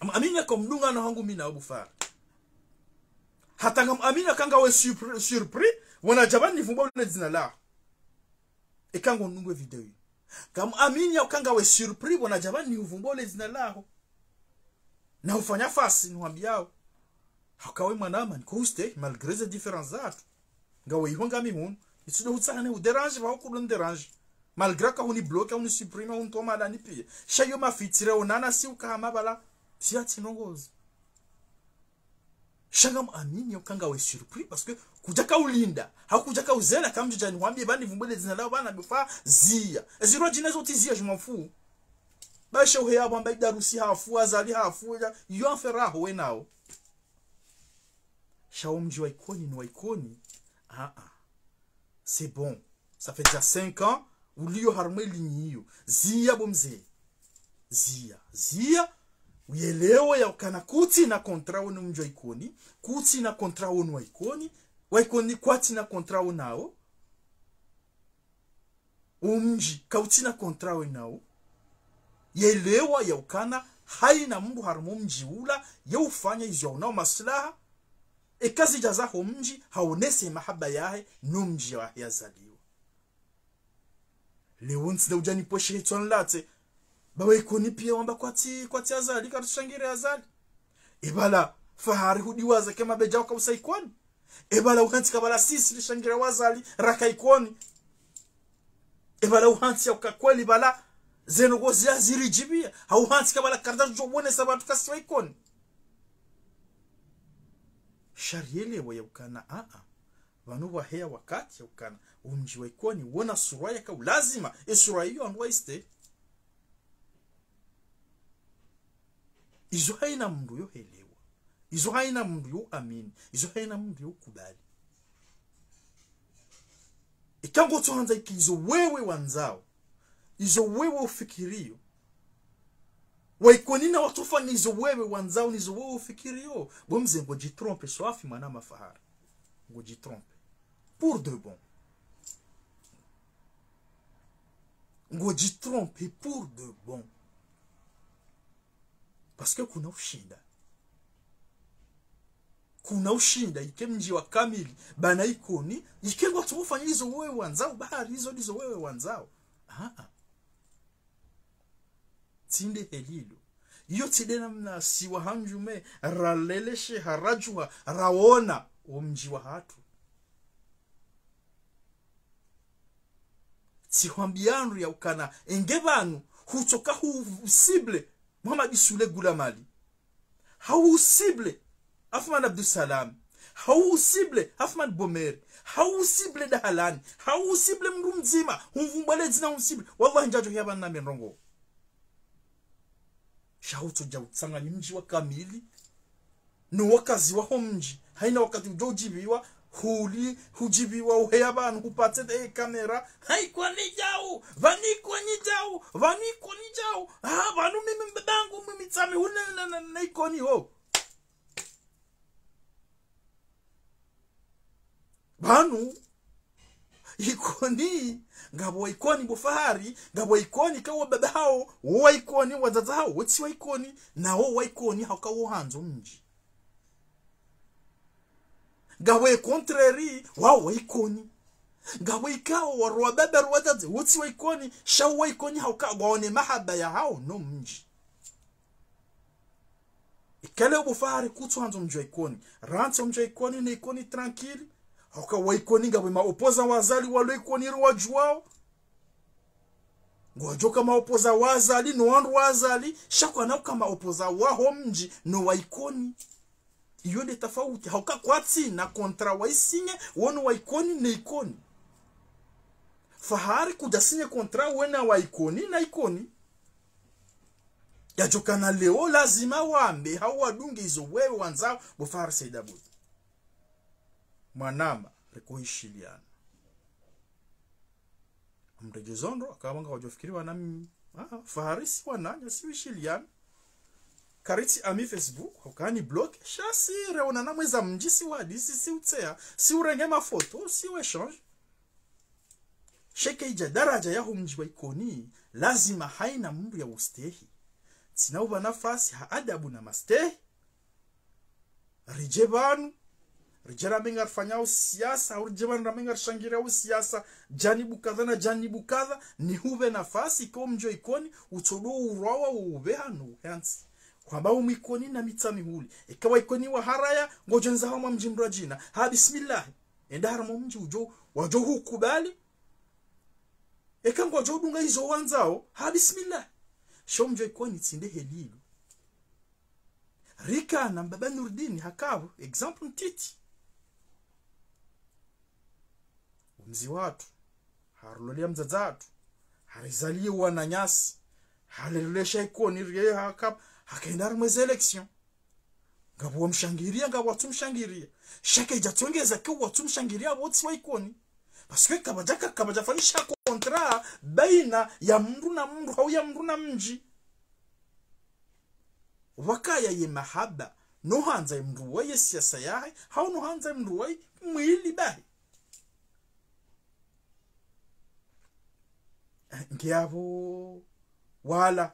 Ngam amini hauka mdungano hangu mi na Abu Fahari. Hata ngam amini hauka ngawe surpri-, surpris, wona djapvani nivumbuwe le dzina laho. Eka ngo nungwe video yi. Ngam amini hauka ngawe surpris, wona djapvani nivumbuwe le dzina laho. Na ufanya face, niwambiao. Hauka we mwanama, niko ustehi, malgré ze différence zatru. Ngawe iho ngami hunu. Itsudo hutsahane, u dérange, ba hukudo ni dérange. Malgré ka huni bloqué, huni supprimer, huni toma ndani pia. Sha yo mafitire, onana si uka hama bala. Si atsi ndrongozi. Sha ngam amini hauka ngawe surpris, parce que kudjaka ulinda, hau kudjaka uzela, kamdjudja niwambie, ba nivumbuwe le dzina laho, ba na bufa, Ziya. Eziro djina zo tsi Ziya, je m'en fous. Ba she uheya bwamba Idarusi hafu, Azali hafu, ya, yo affaire yaho we nawo. Sha o mdji wa Ikoni ni wa Ikoni. Ah, ah. C'est bon. Ça fait déjà cinq ans, uliyo harumwa elinyi iyo. Ziya bo mze. Ziya. Ziya. Uyelewe ya ukana kutsina contrat wo no mdji wa Ikoni. Kutsina contrat wo no wa Ikoni. Wa Ikoni kwatsina contrat wo nawo. O mdji, kautsina contrat we nawo. Yelewa ya ukana, hayina mndru harumwa o mdji ula, ye ufanya izo yaonao maslaha, eka zidja zaho mdji, haonese mahaba yahe, no mdji wahe yazaliwa. Leo ntsi nda udja nipvoshe hitswa nilatse, ba wa Ikoni pia wamba kwatsi, kwatsi Azali, karitshangiria Azali. Ebala, Fahari hudiwaza ke mabedja waka usa Ikoni. Ebala uhantsi kabala sisi rishangiria Azali, raka Ikoni. Ebala uhantsi ya uka kweli bala, zeno gozi ya ziridjibia. Ha uhantsi kabala karda djo wonesa bantru kasi wa Ikoni. Sha riyelewe ya ukana, a, a. Pvanu pvwaheya wakati ya ukana, o mdji wa Ikoni, wona sura yaka ulazima, e sura iyo wandru waiste. Izo haina mndru yo helewa. Izo haina mndru yo amini. Izo haina mndru yo kubali. Eka ngotsohandza ike izo wewe wandzao, izo wewe ufikiriyo, wa Ikoni na watsofanya izo wewe wandzao, nizo wewe ufikiriyo, bo mze ngodjitrompe swafi mwanama Fahari. Ngodjitrompe. Pour de bon. Ngodjitrompe pour de bon. Parce que kuna ushinda. Kuna ushinda, ike mdji wa kamili, bana Ikoni, ike ngwatsofanya izo wewe wandzao, bahari izo ndizo wewe wandzao. Ah, ah. Tsi nde heli lo. Iyo tsi nde namna si wahandjume, raleleshe, haradjuha, raona, wo mdji wahatru. Tsi hwambiya ndru ya ukana, enge pvanu, hutsoka hu cible, Mohamed Soule Goulamali. Hau cible, Athman Abdoussalam. Hau cible, Athman Bomer. Hau cible Dahalani. Hau cible mndru mdzima, humvumbwa le dzina hum cible. Wallahi ndjadjo hiya pvanu na mendrongo. Sha hutsodja utsanganyi mdji wa kamili. No wakazi waho mdji. Haina wakati udjo udjipviwa, huli, hudjipviwa, uheya pvanu, hupatse de kamera. Ha Ikoni djau, pvanu Ikoni djau, pvanu Ikoni djau. Ah, pvanu mimi mbaba hangu mimi tsami, hule na, na, na Ikoni ho. Pvanu, Ikoni, ngapvo wa Ikoni bo Fahari, ngapvo wa Ikoni ka wo baba hawo, wo wa Ikoni, wadzadze hawo, wo tsi wa Ikoni, na wo wa Ikoni hauka wo handzo mdji. Ngapvo ye contraire, wao wa Ikoni. Ngapvo ikao waro wa baba ro wadzadze, wo tsi wa Ikoni, sha wo wa Ikoni hauka ngwaone mahaba ya hawo no mdji. Ikale bo Fahari kutsohandza mdji wa Ikoni. Rantsi mdji wa Ikoni ne Ikoni tranquille. Hauka wa Ikoni ngapvo ma opposants wa Azali walo Ikoni ro wadjuwao. Ngwadjoka ma opposants wa Azali, no wandru wa Azali, sha kwana uka ma opposants waho mdji, no wa Ikoni. Iyo nde tafauti, hauka kwatsina contrat wa isinye, wono wa Ikoni ne Ikoni. Fahari kudja sinye contrat wena wa Ikoni na Ikoni. Yadjokana leo lazima wambe, hau wadunge izo wewe wandzao, bo Fahari Said Abdou. Mwanama, riko hishiliana. Amredjezo ndro, akabanga wadjofikiri wana mi-, ah, Fahari si wananya, si wishiliana. Karitsi ami Facebook, hukani block, sha si reonana mweza mdji si wadisi, si utseya, si urenge mafoto, si we échange. Sha eka idja daradja yaho mdji wa Ikoni, lazima haina mndru ya ustehi. Tsina upva nafasi ha adabu na mastehi. Ridje pvanu, ridje ramenga rifanyao siasa, hau ridje pvanu ramenga rishangiriao siasa, janibu kadha na janibu kadha, ni hupve nafasi, eka wo mdji wa Ikoni, utsodo urwawa wo upveha no uheantsi. Hwamba umwe Ikoni na mitsamihuli. Eka wa Ikoni waharaya, ngodjo ndza hamwa mdji mradjina. Ha bismillah. Enda harumwa mdji udjo, wadjo hukubali. Eka ngwadjo dunga izo wandzao, ha bismillah. Sha wo mdji wa Ikoni tsi nde heli lo. Rika na mbaba Nurdini hakapvo, exemple ntiti. Wo mze watru, harilolea mdzadze watru, harizaliye wananyasi, halelolesha Ikoni riye hakapvo, hakaenda harumwa ze élections. Ngapvo wamshangiriya, ngapvo watsumshangiriya. Sha eka idja tsongeza eka watsumshangiriya, wo tsi wa Ikoni. Parce que kapvadjaka, kapvadjafanyisha contrat baina ya mndru na mndru, hau ya mndru na mdji. Wakaya ye mahaba, no handza ye mndru waye siasa yahe, hau no handza ye mndru waye mwili bahe. Ngiapvo wala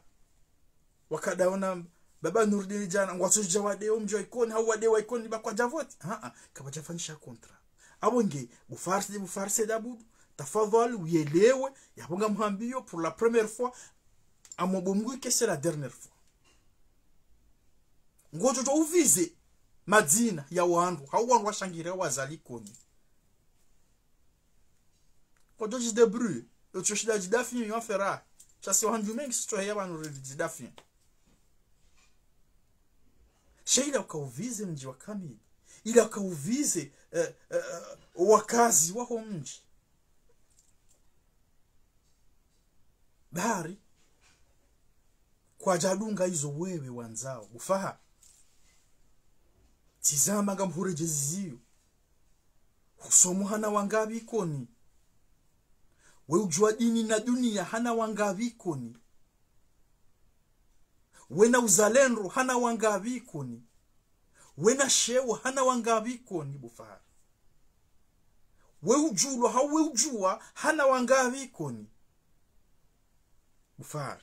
wakadaona baba Nurdini djana, ngwatsodja wade wo mdji wa Ikoni, hau wade wa Ikoni ba kwadja vote. Ha, ha, kapvadjafanyisha contrat. Apvo nge, bo Fahari, bo Fahari Said Abdou, tafadhali uyelewe, yapvo ngamhambiyo pour la première fois, amwambo Mngu ike c'est la dernière fois. Ngodjo djo uvize madzina ya wandru, hau wandru washangiriya wa Azali Ikoni. Ngodjo djidébrouiller, yo tsi yo shinda djidafinya yo affaire. Sha si wahandjume nge si tsoheya pvanu ridjidafinya. Sha ila uka uvize mdji wa kamili. Ila uka uvize, eh, eh, eh, wakazi waho mdji. Bahari. Kwadjadunga izo wewe wandzao, bo Fahari. Tizama ngamhuredjeziyo. Husomo hana wangapvi Ikoni? We udjua dini na dunia hana wangapvi Ikoni? Wena uzalendo hana wangapvi Ikoni? Wena sheo hana wangapvi Ikoni, bo Fahari? We udjulwa hau we udjua hana wangapvi Ikoni, bo Fahari?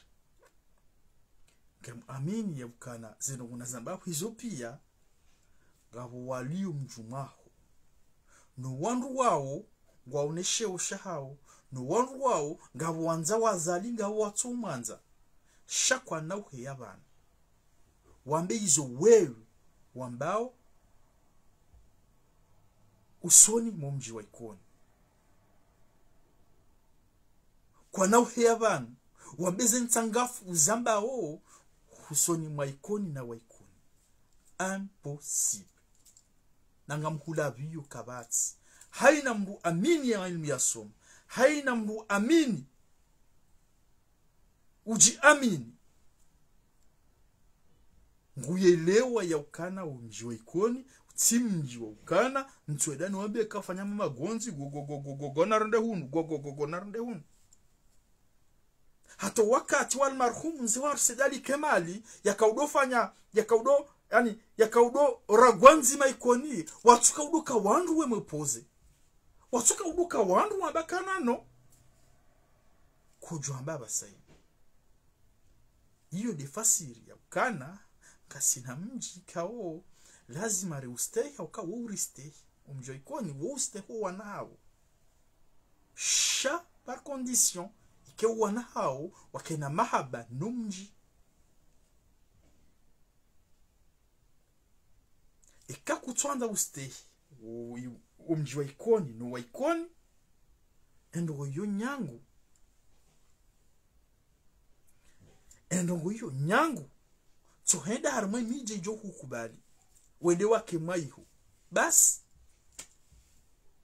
Ngamwamini ya ukana zinu ngunazambao hizo pia, ngapvo walio mdjumwaho. No wandru wao ngwaonesheo shahao, no wandru wao ngapvo wandza Azali ngapvo watso mwandza. Sha kwana uheya pvanu wambe izo wewe wambao usoni mwa omdji wa Ikoni. Kwana uheya pvanu wambe ze ntsangafu uzambao usoni mwa Ikoni na wa Ikoni. Impossible. Na ngamhulapviyo kapvatsi. Haina mndru amini ya ilmu yasoma. Haina mndru amini udjiamini. Nguyelewa ya ukana omdji wa Ikoni tsi mdji wa ukana mtswedani wambe kafanya magondzi, go, go, go, go, go, go, narende hunu, go, go, go, go, narende hunu. Hata wakati wa almarhumu mze wa Arsedali Kemali, yakaudo fanya, yakaudo, yani, yakaudo ragwa ndzima Ikoni, watsuka udo ka wandru wemwe poze. Watsuka udo ka wandru wamba kana no. Kudjwamba basayi. Iyo nde fasiri ya ukana ngasina mdji kao lazima riustehi, hauka wo uristehi. Omdji wa Ikoni wo ustehi wo wana hao. Sha par condition, ike wo wana hao wakena mahaba no mdji. Eka kutsuandza ustehi o, o, omdji wa Ikoni no wa Ikoni, endrongo iyo nyangu. Endrongo iyo nyangu. Tsohenda harimwa emidji idjo hukubali wende wake mwaiho. Basi.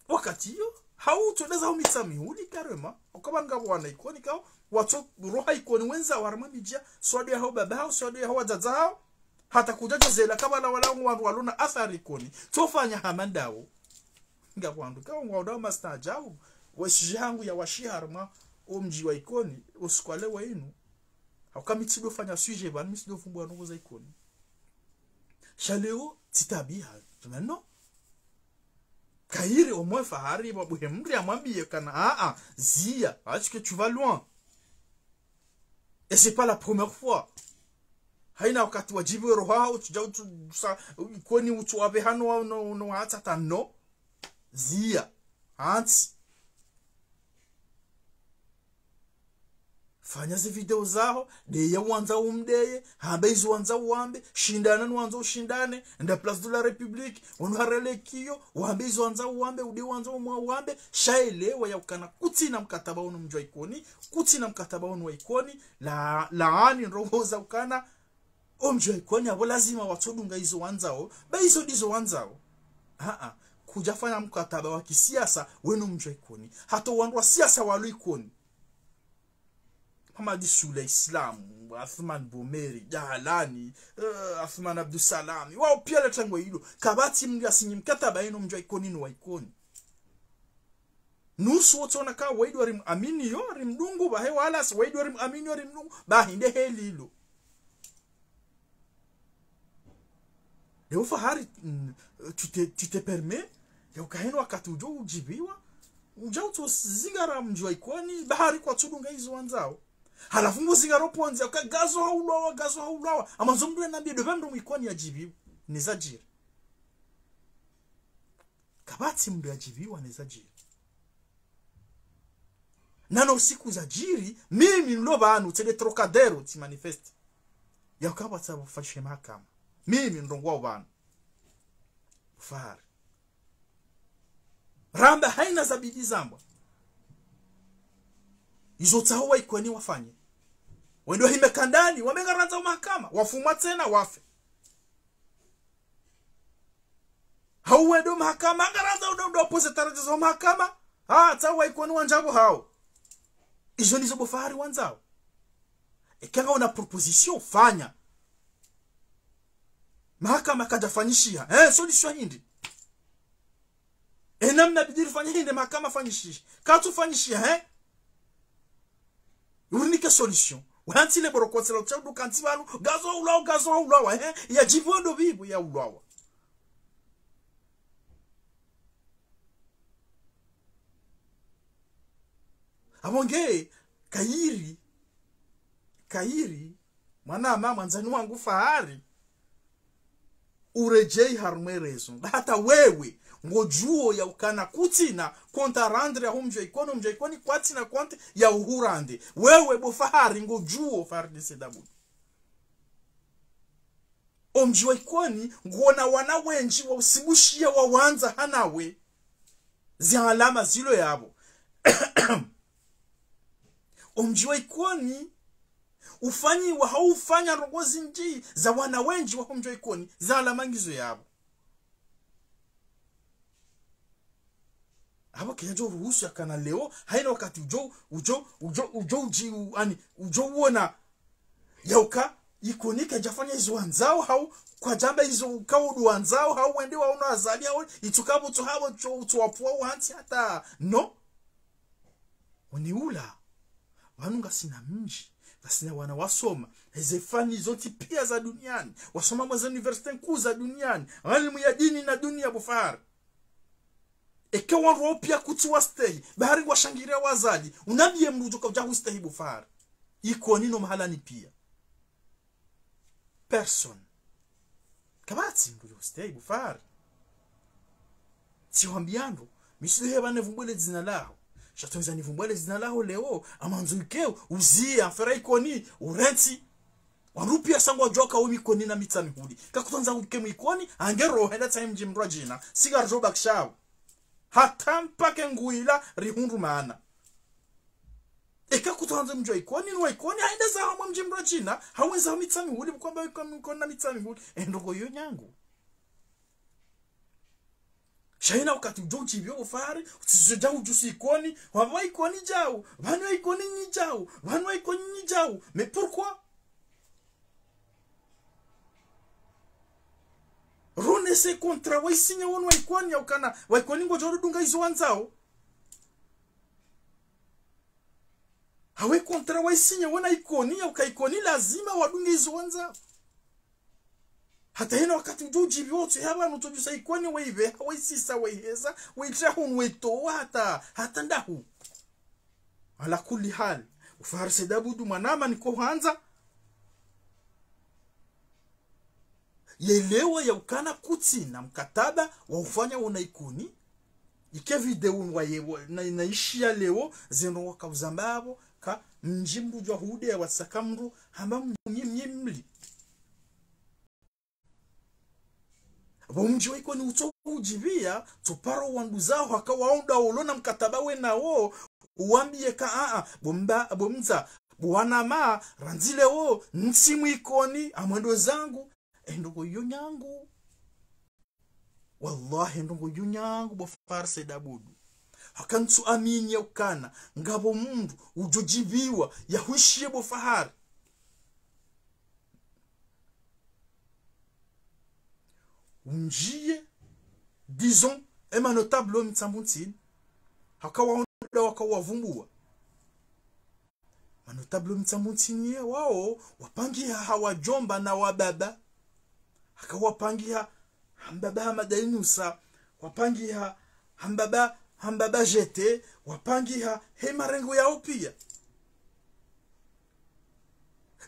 Wakati iyo, hau tswenda zaho Mitsamihuli karema, ukaba ngapvo wana Ikoni kao watso roha Ikoni wendza harimwa emidji ya, swadu ya hao baba hao, swadu ya hao wadzadze hao. Hata kudjadjezela kabala wala wandru walona athari Ikoni. Tsofanya hama ndawo. Ngapvo wandru kao ngwaonao mastaajabu. Wesije hangu ya washiha harimwa omdji wa Ikoni, osiku wa leo inu. Hauka mi tsido fanya sujet pvanu, mi tsido fumbua ndrongo za Ikoni. Sha leo tsitabiha. Maintenant, kayiri omwe Fahari, wabuhe mri amwambiye kana, ah, ah, ziya, parce que tu vas loin. Et c'est pas la première fois. Haina wakati wadjibiwe roha, utsudja utsu, sa, Ikoni utsu wapve hano, no, no, hatsa ta no. Ziya. Hantsi. Fanya ze video zaho, ndeye wandzao umdeye, hamba izo wandzao uwambe, shindana no wandzao ushindane, enda Place de la République, wanu harelekiyo, wambe izo wandzao uwambe, ude wandzao umwa uwambe, sha elewa ya ukana kutsina mkataba unu mdji wa Ikoni, kutsina mkataba unu wa Ikoni, la, laani ndrongo za ukana, omdji wa Ikoni apvo lazima watsodunga izo wandzao, ba izo ndizo wandzao. Aa, kudjafanya mkataba wa kisiasa wenu mdji wa Ikoni. Hata wandru wa siasa walo Ikoni. Mamadi Sule Islam, Athman Boumeri, Djalani, eh, Athman Abdou Salam. Wao pia le tengwe ilo. Kapvatsi mndru yasinyi mkataba yenu mdji wa Ikoni no wa Ikoni. Nusu wotsona ka waidi wari muamini yo, rimdungu, bahe wala si waidi wari muamini yo, rimdungu, bahi nde heli ilo. Leo Fahari, mm, tu te, tu te permets, ya ukaheno wakati udjo udjibiwa, udja utso zingara mdji wa Ikoni, bahari kwatsudunga izo wandzao. Halafu mbo zingara opvondze, uka ngazo haulwawa, ngazo haulwawa. Ama zo mndru yanambiye, ndo pvamndru mwa Ikoni yadjibiwa. Neza djiri. Kapvatsi mndru yadjibiwa neza djiri. Nano siku zadjiri, mimi nilo pvanu, tsende Trocadero, tsi manifeste. Ya ukapvatsa pvufanyishe mahakama. Mimi ndrongwao pvanu. Fahari. Ramba haina zabidi zambwa. Izo tsaho wa Ikoni wafanye. Wende wahime kandani, wambe ngarandzao mahakama, wafumwa tsena, wafe. Hau wende mahakama, ngarandzao udo, udo opoze taradja za mahakama. Ha, tsaho wa Ikoni wandjapvo hao. Izo ndizo bo Fahari wandzao. Eka ngauna proposition, fanya. Mahakama kadjafanyishiha. Eh, solution hindri? Ena mna bidi rifanye hindri, mahakama fanyishiha. Katsufanyishiha, eh? Urinike solution. Wantsi le borokotsi la utsa uduka ntsi pvanu, ngazo ulawa, ngazo ulawa, eh? Ya djibu ndo bibu ya ulawa. Apvo nge, kayiri, kayiri, mwanama, mwandzani wangu Fahari, uredjei harumwa e raison. Hata wewe, ngodjuo ya ukana kutsina, compte à rendre ya ho mdji wa Ikoni, mdji wa Ikoni kwatsina compte ya uhurendre. Wewe, bo Fahari, ngodjuo, Fahari de Said Abdou. O mdji wa Ikoni, ngwona wana wendji wa usibushiya wa wandza hanawe. Zi alama zilo yapvo. O mdji wa Ikoni, ufanyiwa hau ufanya ndrongoo zindji za wana wendji wa ho mdji wa Ikoni, zi alama ngizo yapvo. Apvo kayadjo ruhusu yakana leo, haina wakati udjo, udjo, udjo, udjo udji, u-, ani, udjo uona, yauka, Ikoni kadjafanya izo wandzao, hau, kwadjamba izo ukao ndo wandzao, hau wende waono Azali, hau, itsuka pvo tsu hapvo tsu, tsu wapvua wantsi hata, no? Woni ula, pvanu ngasina mdji, ngasina wana wasoma, eze fani zontsi pia za duniani, wasoma mwa ze université nkuu za duniani, alimu ya dini na dunia bo Fahari. Eka wandru wao pia kutsi wastehi, bahari ngwashangiria wa Azali, unambiye mdru udjo kaudja hustehi bo Fahari. Ikoni no mahalani pia. Personne. Kapvatsi mdru udjo hustehi bo Fahari. Tsi wambiando, mi tsi heba nivumbwe le dzina laho. Sha tsondza nivumbwe le dzina laho leo, amandzo ikeo, uzie, affaire Ikoni, urentsi. Wandru pia sa ngwadjuao ka wo Mwikoni na Mitsamihuli. Kakutsondza uke Mwikoni, ange roho henda tsahe mdji mdru wa djina. Siga ridjo bakisha wo. Hata mpaka nguila rihundru maana. Eka kutsondza mdji wa Ikoni, ni wa Ikoni, haenda zaho mwa mdji mdru wa djina, hawendza ho Mitsamihuli, bukwamba Ikoni, Ikoni na Mitsamihuli. E ndrongoo iyo nyangu. Sha haina wakati udjo udjibiwa bo Fahari, utsizodja udjusi Ikoni, wapvo Ikoni djau, pvanu Ikoni nyi djau, pvanu Ikoni nyi djau. Mais pourquoi? Rone se contrat waisinya wonu wa Ikoni ya ukana, wa Ikoni ngwadjo dunga izo wandzao. Hawe contrat waisinya wona Ikoni ya uka Ikoni lazima wadunge izo wandzao. Hata haina wakati udjo udjibiwa utsi hapvanu utsodjusa Ikoni waipveha, waisisa, waiheza, waitra hunu, waitowa hata, hata ndahu. Ala kulli hal. Bo Fahari Said Abdou mwanama niko hwandza. Yelewa ya ukana kutsina mkataba wa ufanya wona Ikoni. Ike video wa ye, wa, na, na ishiya leo, zeno wakauzamba apvo, ka mdji mdru udjwa hude ya watsaka mdru, hamba mdru mye, mye mli. Bo mdji wa Ikoni utso udjibiwa, tso paro wanduzao, haka waonda olo na mkataba wenawo, uwambiye ka a a, bo mba, bo mdza, bo wanama, randzi leo, ntsi Mwikoni, amwendo zangu, e ndrongoo iyo nyangu. Wallahi, e ndrongoo iyo nyangu, bo Fahari Said Abdou. Haka ntsu amini ya ukana, ngapvo mdru, udjo djibiwa, ya hwishiye bo Fahari. Undjiye, disons, ema notable o Mitsambu ntsini. Haka waonda waka wavumbua. Ma notable o Mitsambu ntsini ye wao, wapangiha ha wadjomba na wababa. Haka wapangiha ha mbaba Hamada Inusa, wapangiha ha mbaba, ha mbaba Jete, wapangiha he marengo yao pia.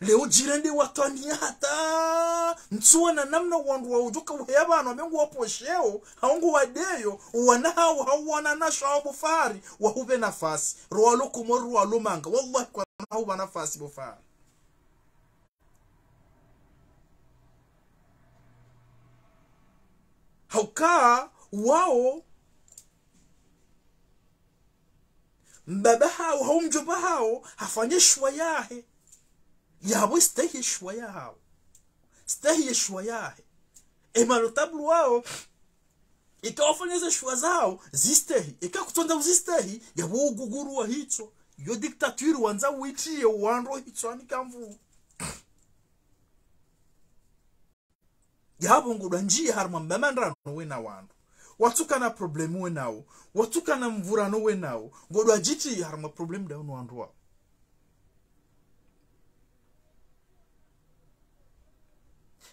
Leo djirende watwaniya hata ntsuwa na namna wandru wa udjoka uheya pvanu, amengu waposheo, haungu wadeyo, wana hao, hau wana nasho hao bo Fahari, wahupve nafasi. Rowalo Komori, rowalo manga. Wallahi, kwana hupva nafasi bo Fahari. Hauka, wao, mbaba hao, hau mdjomba hao, hafanye shuwa yahe. Yapvo istehi ye shuwa yahao. Stehi ye shuwa yahe. E ma notable wao, ika wafanya ze shuwa zao, zistehi. Ika kutsondza uzistehi, yapvo uguguru wa hitswa. Yo dictature wandza uitriye wandru hitswani kamvu. Yapvo ngodjo ndjia harumwa mbamandrano wena wandru. Watsuka na problème wenao. Watsuka na mvurano wenao. Ngodjo djitria harumwa problème ndawo no wandru wao.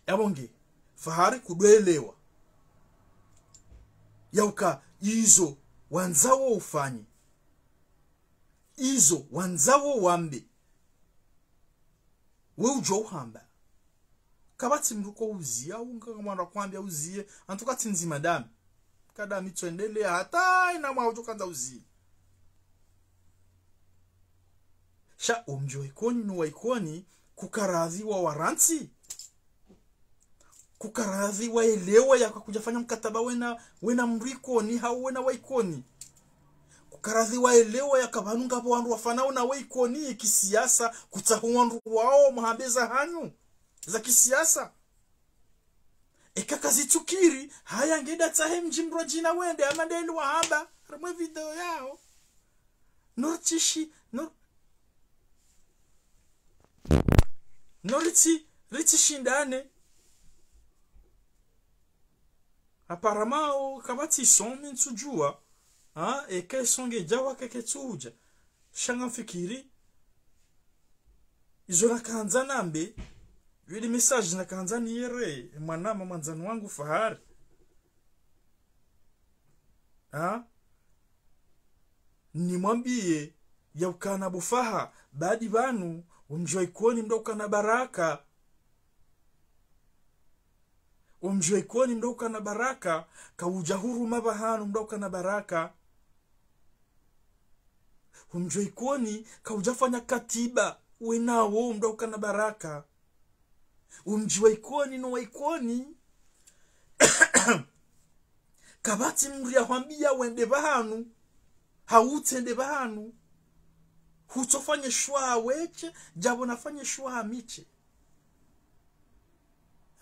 Yapvo nge, Fahari kudjwelewa yauka izo wandzao ufanye, izo wandzao wambe, we udjo uhamba. Kapvatsi mndru ko uziya, unga mwana kwambia uziye, en tout cas tsi ndzima dami. Kadami tswendelea, hata ina mwa udjo kandza uziye. Sha omdji wa Ikoni no wa Ikoni, kukaradhi wa warantsi. Kukaradhi waelewa yaka kudjafanya mkataba wena, wena mndru Ikoni, hau wena wa Ikoni. Kukaradhi waelewa yaka pvanu ngapvo wandru wafanao na we Ikoni, kisiyasa, kutsaho wandru wao, muhambe za hanyu, za kisiyasa. Eka kazitsukiri, haya ngeda tsahe mdji mndru wa djina wende, ama ndeli wahamba, harumwa video yao. No ritsishi, no, no ritsi, ritsishindane. Apparemment, o, kapvatsi son, mi ntsudjua. Ha, eke son ngedjawa keke tsudja. Sha ngamfikiri. Izo nakandza nambe. Yili message nakandza niyere, mwanama mwandzani wangu Fahari. Ha? Nimwambiye, yaukana bo Faha, badi pvanu, omdji wa Ikoni mdru ukana baraka. Omdji wa Ikoni mdru ukana baraka, kaudja huruma pvahanu mdru ukana baraka. Omdji wa Ikoni, kaudja fanya katiba, wenawo mdru ukana baraka. Omdji wa Ikoni no wa Ikoni. Kapvatsi mndru yahwambia wende pvahanu, hau utsende pvahanu. Hutsofanye shwaha weshe, djapvo nafanye shwaha mishe.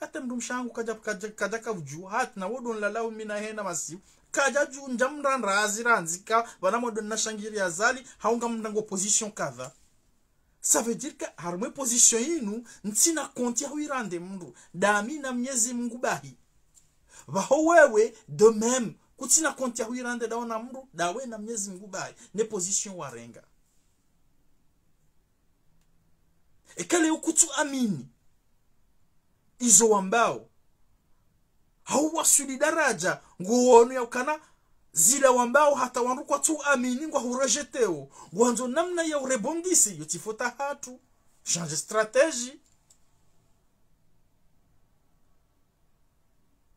Hata mndru mshe hangu kadja, kadja, kadja kaudjua, hata na wodo nlalao mi na hena masihu. Kadja dju, ndja mrandra hazi randzi ka, pvana mwodo nashangiri Azali, hau ngamndra ngo position kadha. Ça veut dire que harumwa e position inu, ntsina compte ya huirande mndru. Dami na Mnyezi Mungu bahi. Pvaho wewe, de même, kutsina compte ya huirande dawe na mndru, dawe na Mnyezi Mungu bahi. Ne position warenga. Eka leo kutsu amini izo wambao. Hau waswili daraja, nguwonu yaukana, zila wambao hata wandru kwatsu amini ngwa hurejeteo. Ngwandzo namna ya urebondisi, yo tsi fota hatru. Change stratégie.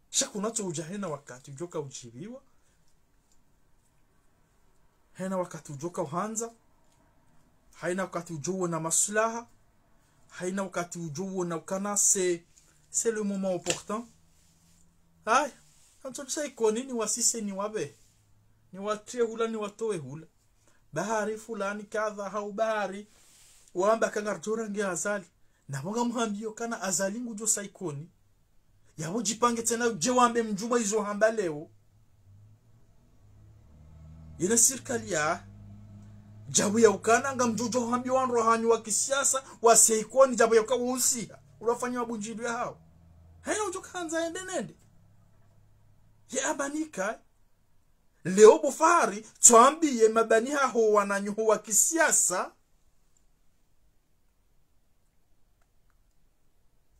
Sha kunatso udja hena wakati udjoka udjibiwa. Hena wakati udjoka uhandza. Haina wakati udjowona maslaha. Haina wakati udjowona ukana c'est, c'est le moment opportun. Ayi, antso tsa Ikoni niwasise niwabe. Niwatrie hula niwatowe hula. Bahari fulani kadha hau bahari. Wamba kanga rdjora nge Azali. Napvo ngamhambio kana Azali ngudjo sa Ikoni. Yapvo djipange tsena dje wambe mdjumwa izo hamba leo. Yena sirikali ya. Djapvo yaukana ngamdjodjo hambia wandru hanyu wa kisiyasa, wase Ikoni djapvo yauka wausiha. Ulafanya mabundjilu yahao. Haina udjo kandza yende nende. Ye abanika. Leo bo Fahari, tswambiye mabani haho wananyaho wa kisiyasa.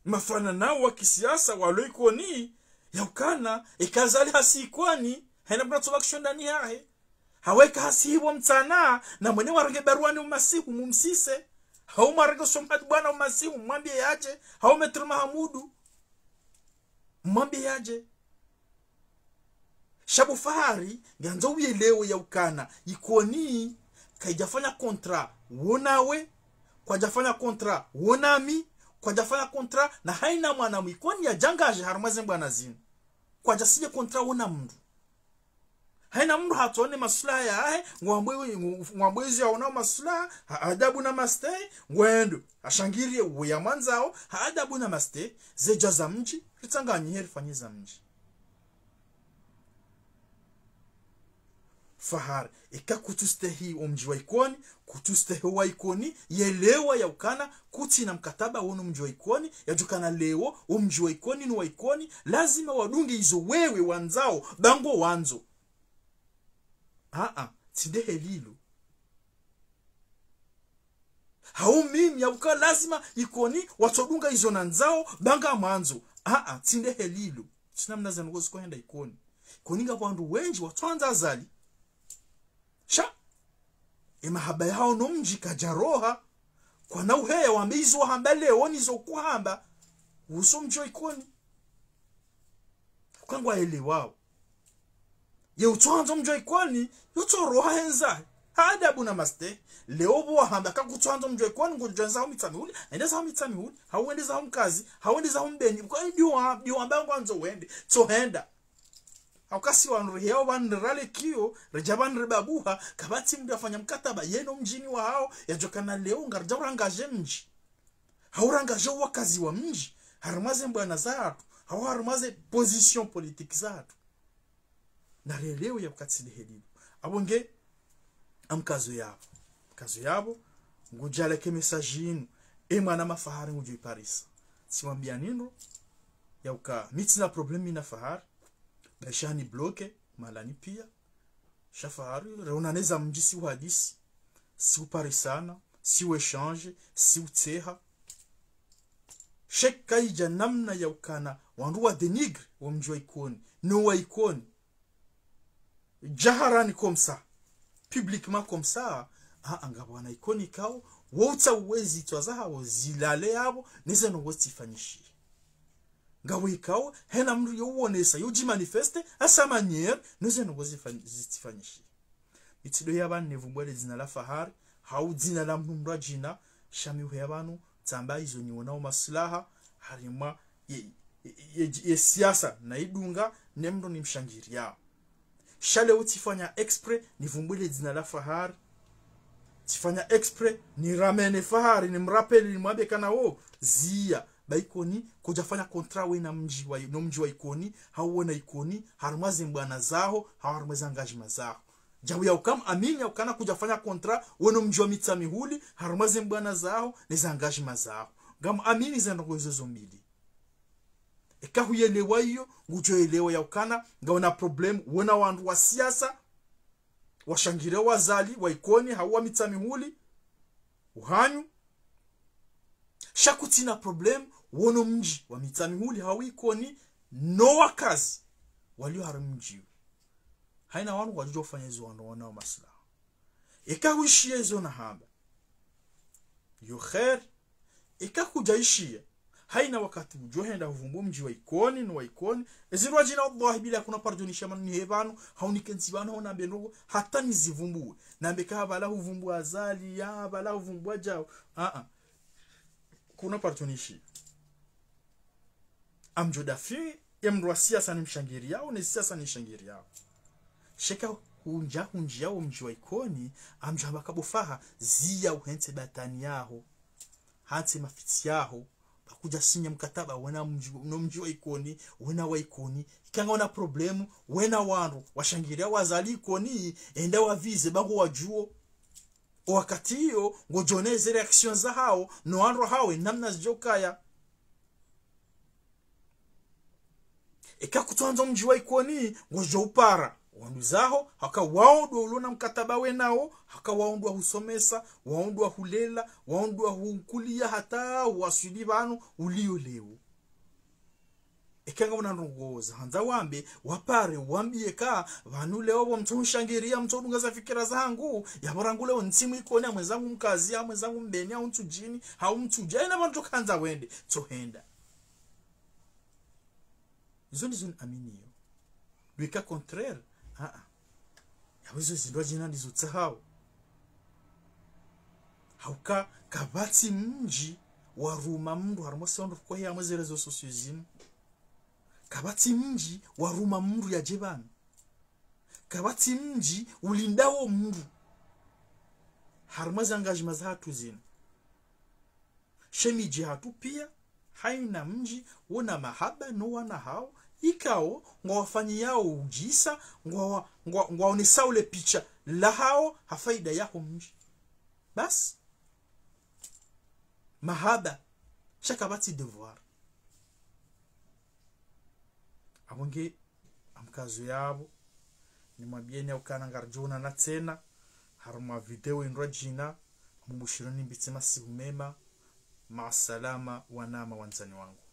Mafananao wa kisiyasa walo Ikoni, yaukana, eka Azali hasi Ikoni, haina mndru atsoba kisho ndani hahe. Haweka hasi hipvo mtsana, na mwene warenge barua ni umasihu, mumsise. Hau mwarenge Somhadi bwana umasihu, mwambie yadje. Hau Maître Mahamudu, mwambie yadje. Sha bo Fahari, ngandzo uyelewe yaukana Ikoni, kaidjafanya contrat wo nawe, kwadjafanya contrat wo nami, kwadjafanya contrat na haina mwana Mwikoni yadjangaje harumwa ze mbwana zinu. Kwadja signer contrat wo na mndru. Haina mndru hatsone maslaha yahe, ngwambwe, ngwambwe izo yaona maslaha, ha adabu na mastehi, ngwendo, ashangirie uwe yamwandzao, ha adabu na mastehi, zedja za mdji, ritsanganyihe rifanye za mdji. Fahari, eka kutsustehi omdji wa Ikoni, kutsustehi wa Ikoni, yelewa ya ukana kutsina mkataba wono mdji wa Ikoni, yadjokana leo omdji wa Ikoni no wa Ikoni, lazima wadunge izo wewe wandzao, ba ngo wandzo. Aa, tsi ndehe lilo. Hau mimi ya uka lazima Ikoni watsodunga izo nandzao, ba ngamwandzo. Aa, tsi ndehe lilo. Tsi namna zinu ngozi kohenda Ikoni. Ikoni ngapvo wandru wendji watsoandza Azali. Sha, e mahaba yahawo no mdji kadjaroha. Kwana uheya wambe izo wahamba leo nizo kuhamba uhusu mdji wa Ikoni. Uka ngwaelewao. Ye utsoandzo mdji wa Ikoni, utsoroha hendza. Ha adabu na mastehi. Leo pvo wahamba ka kutsoandzo mdji wa Ikoni, ngudjwandza ho Mitsamihuli, ende zaho Mitsamihuli, hau ende zaho Mkazi, hau ende zaho Mbeni. Uka ndiwa, ndiwamba ngwandzo wende, tsohenda. Hauka si wandru riheo pvanu rale kiyo, redja pvanu rebabuha, kapvatsi mndru yafanya mkataba, yeno mdjini wahawo, yadjokana leo, ngaridja urangadje mdji. Hau urangadje wakazi wa mdji, harimwa ze mbwana zahatru, hau harimwa ze position politique zahatru. Na releo ya uka tsi ndehe lilo. Apvo nge, amkazo yapvo. Amkazo yapvo, ngudjaleke message inu. E mwana ma Fahari ngudjo iparisa. Tsimwambia nindro, ya uka, mi tsina problème mi na Fahari. Ba isha ni bloqué, malani pia. Sha Fahari, reonane za mdji si uhadisi, si uparisana, si uéchange, si utseha. Sha eka idja namna ya ukana wandru wa dénigrer wo mdji wa Ikoni, no wa Ikoni. Djaharani comme ça, publiquement comme ça, aa, ngapvo wana Ikoni kao, wo utsa uwezi itswa zahawo zilale yapvo, neze ndrongo zitsifanyishihe. Ngapvo ikao, hena mndru yo uonesa, yo djimanifeste, à sa manière, neze ndrongo zifan-, zitsifanyishihe. Mi tsidoya pvanu nivumbuwe le dzina la Fahari, hau dzina la mndru mndru adjina, sha mi uheya pvanu, tsamba izo niwonao maslaha, harimwa ye, ye, ye, ye siasa, na idunga, ne mndru nimshangiriyao. Sha leo tsifanya exprès, nivumbuwe le dzina la Fahari. Tsifanya exprès, ni ramene Fahari, ni mrapeli, ni mwambe kana wo, ziya, ba Ikoni, kodjafanya contrat we na mdji wa, no mdji wa Ikoni, hau we na Ikoni, harimwa ze mbwana zaho, hau harimwa ze engagement zaho. Djabu ya uka mi amini ya ukana kodjafanya contrat we no mdji wa Mitsamihuli, harimwa ze mbwana zaho, ne ze engagement zaho. Ngam amini ze ndrongo izo zo mbili. Eka huyelewa iyo, ngudjo elewa ya ukana, ngawona problème, wona wandru wa siasa, washangiria wa Azali, wa Ikoni, hau wa Mitsamihuli, uhanyu. Sha kutsina problème, wono mdji wa Mitsamihuli, hau Ikoni, no wakazi, walio harimwa mdji. Haina wanu wadjudjo ufanya izo wanu wonao maslaha. Eka huishiya izo nahamba, yo kheri. Eka kudjaishiya, haina wakati udjo henda huvumbu mdji wa Ikoni, no wa Ikoni. Ezi ndrwadjina wallahi bila kuna pardon isha manu nihe pvanu, hau nikentsi pvanu, hau nambe ndrongo, hata nizivumbuwe. Nambe ka pvala huvumbu Azali, ya pvala huvumbu Adjao. Aa. Kuna pardon ishiya. Amdjo dafi, ye mndru wa siasa nimshangiriyao, ne siasa nishangiriyao. Sha eka hundja, hundjiya wo mdji wa Ikoni, amdjo hamba ka bo Faha, ziya uhentse batani yaho. Hantse mafitsi yaho. Ba kudjasinya mkataba, wena mdji, no mdji wa Ikoni, wena wa Ikoni. Ika ngawona problème, wena wandru, washangiria wa Azali Ikoni, enda wavize, ba ngo wadjuo. O wakati iyo, ngodjo ona eze réaction zahawo, no wandru hawo, namna zidjo kaya. Eka kutsuandza mdji wa Ikoni, ngodjo upara. Wandru zaho, haka wao ndo ulona mkataba wenawo, haka wao ndo wahusomesa, wao ndo wahulela, wao ndo wahukulia hata waswili pvanu ulio leo. Eka ngawona ndrongo zahandza wambe, wapare, wambiye ka, pvanu leo bo mtsohushangiria, mtsohudunga za fikira zahangu, yapvo rangu leo ntsi mwi Ikoni, ha mwenzangu Mkazi, ha mwenzangu Mbeni, ha Untsudjini, ha Umtsudja, ena pvanu tsohandza wende, tsohenda. Izo ndizo niaminiyo. Lwika contraire, aa. Yapvo izo zindrwadjina ndizo tsahao. Hauka kapvatsi mdji waruma mndru harimwa se wandru fukohe harimwa ze réseaux sociaux zinu. Kapvatsi mdji waruma mndru yadje pvanu. Kapvatsi mdji ulindao mndru harimwa ze engagement zahatru zinu. She midji yahatru pia, haina mdji wona mahaba no wana hawo, ikao ngwawafanyiyao udjisa, ngwawa- ngwa- ngwaonesao le picha lahawo ha faida yaho mdji. Basi. Mahaba. Sha kapvatsi devoir. Apvo nge amkazo yapvo. Nimwambiyeni ukana ngaridjoonana tsena harumwa video indrwadjina. Mbushironi mbitse masihu mema. Maasalama wanama wandzani wangu.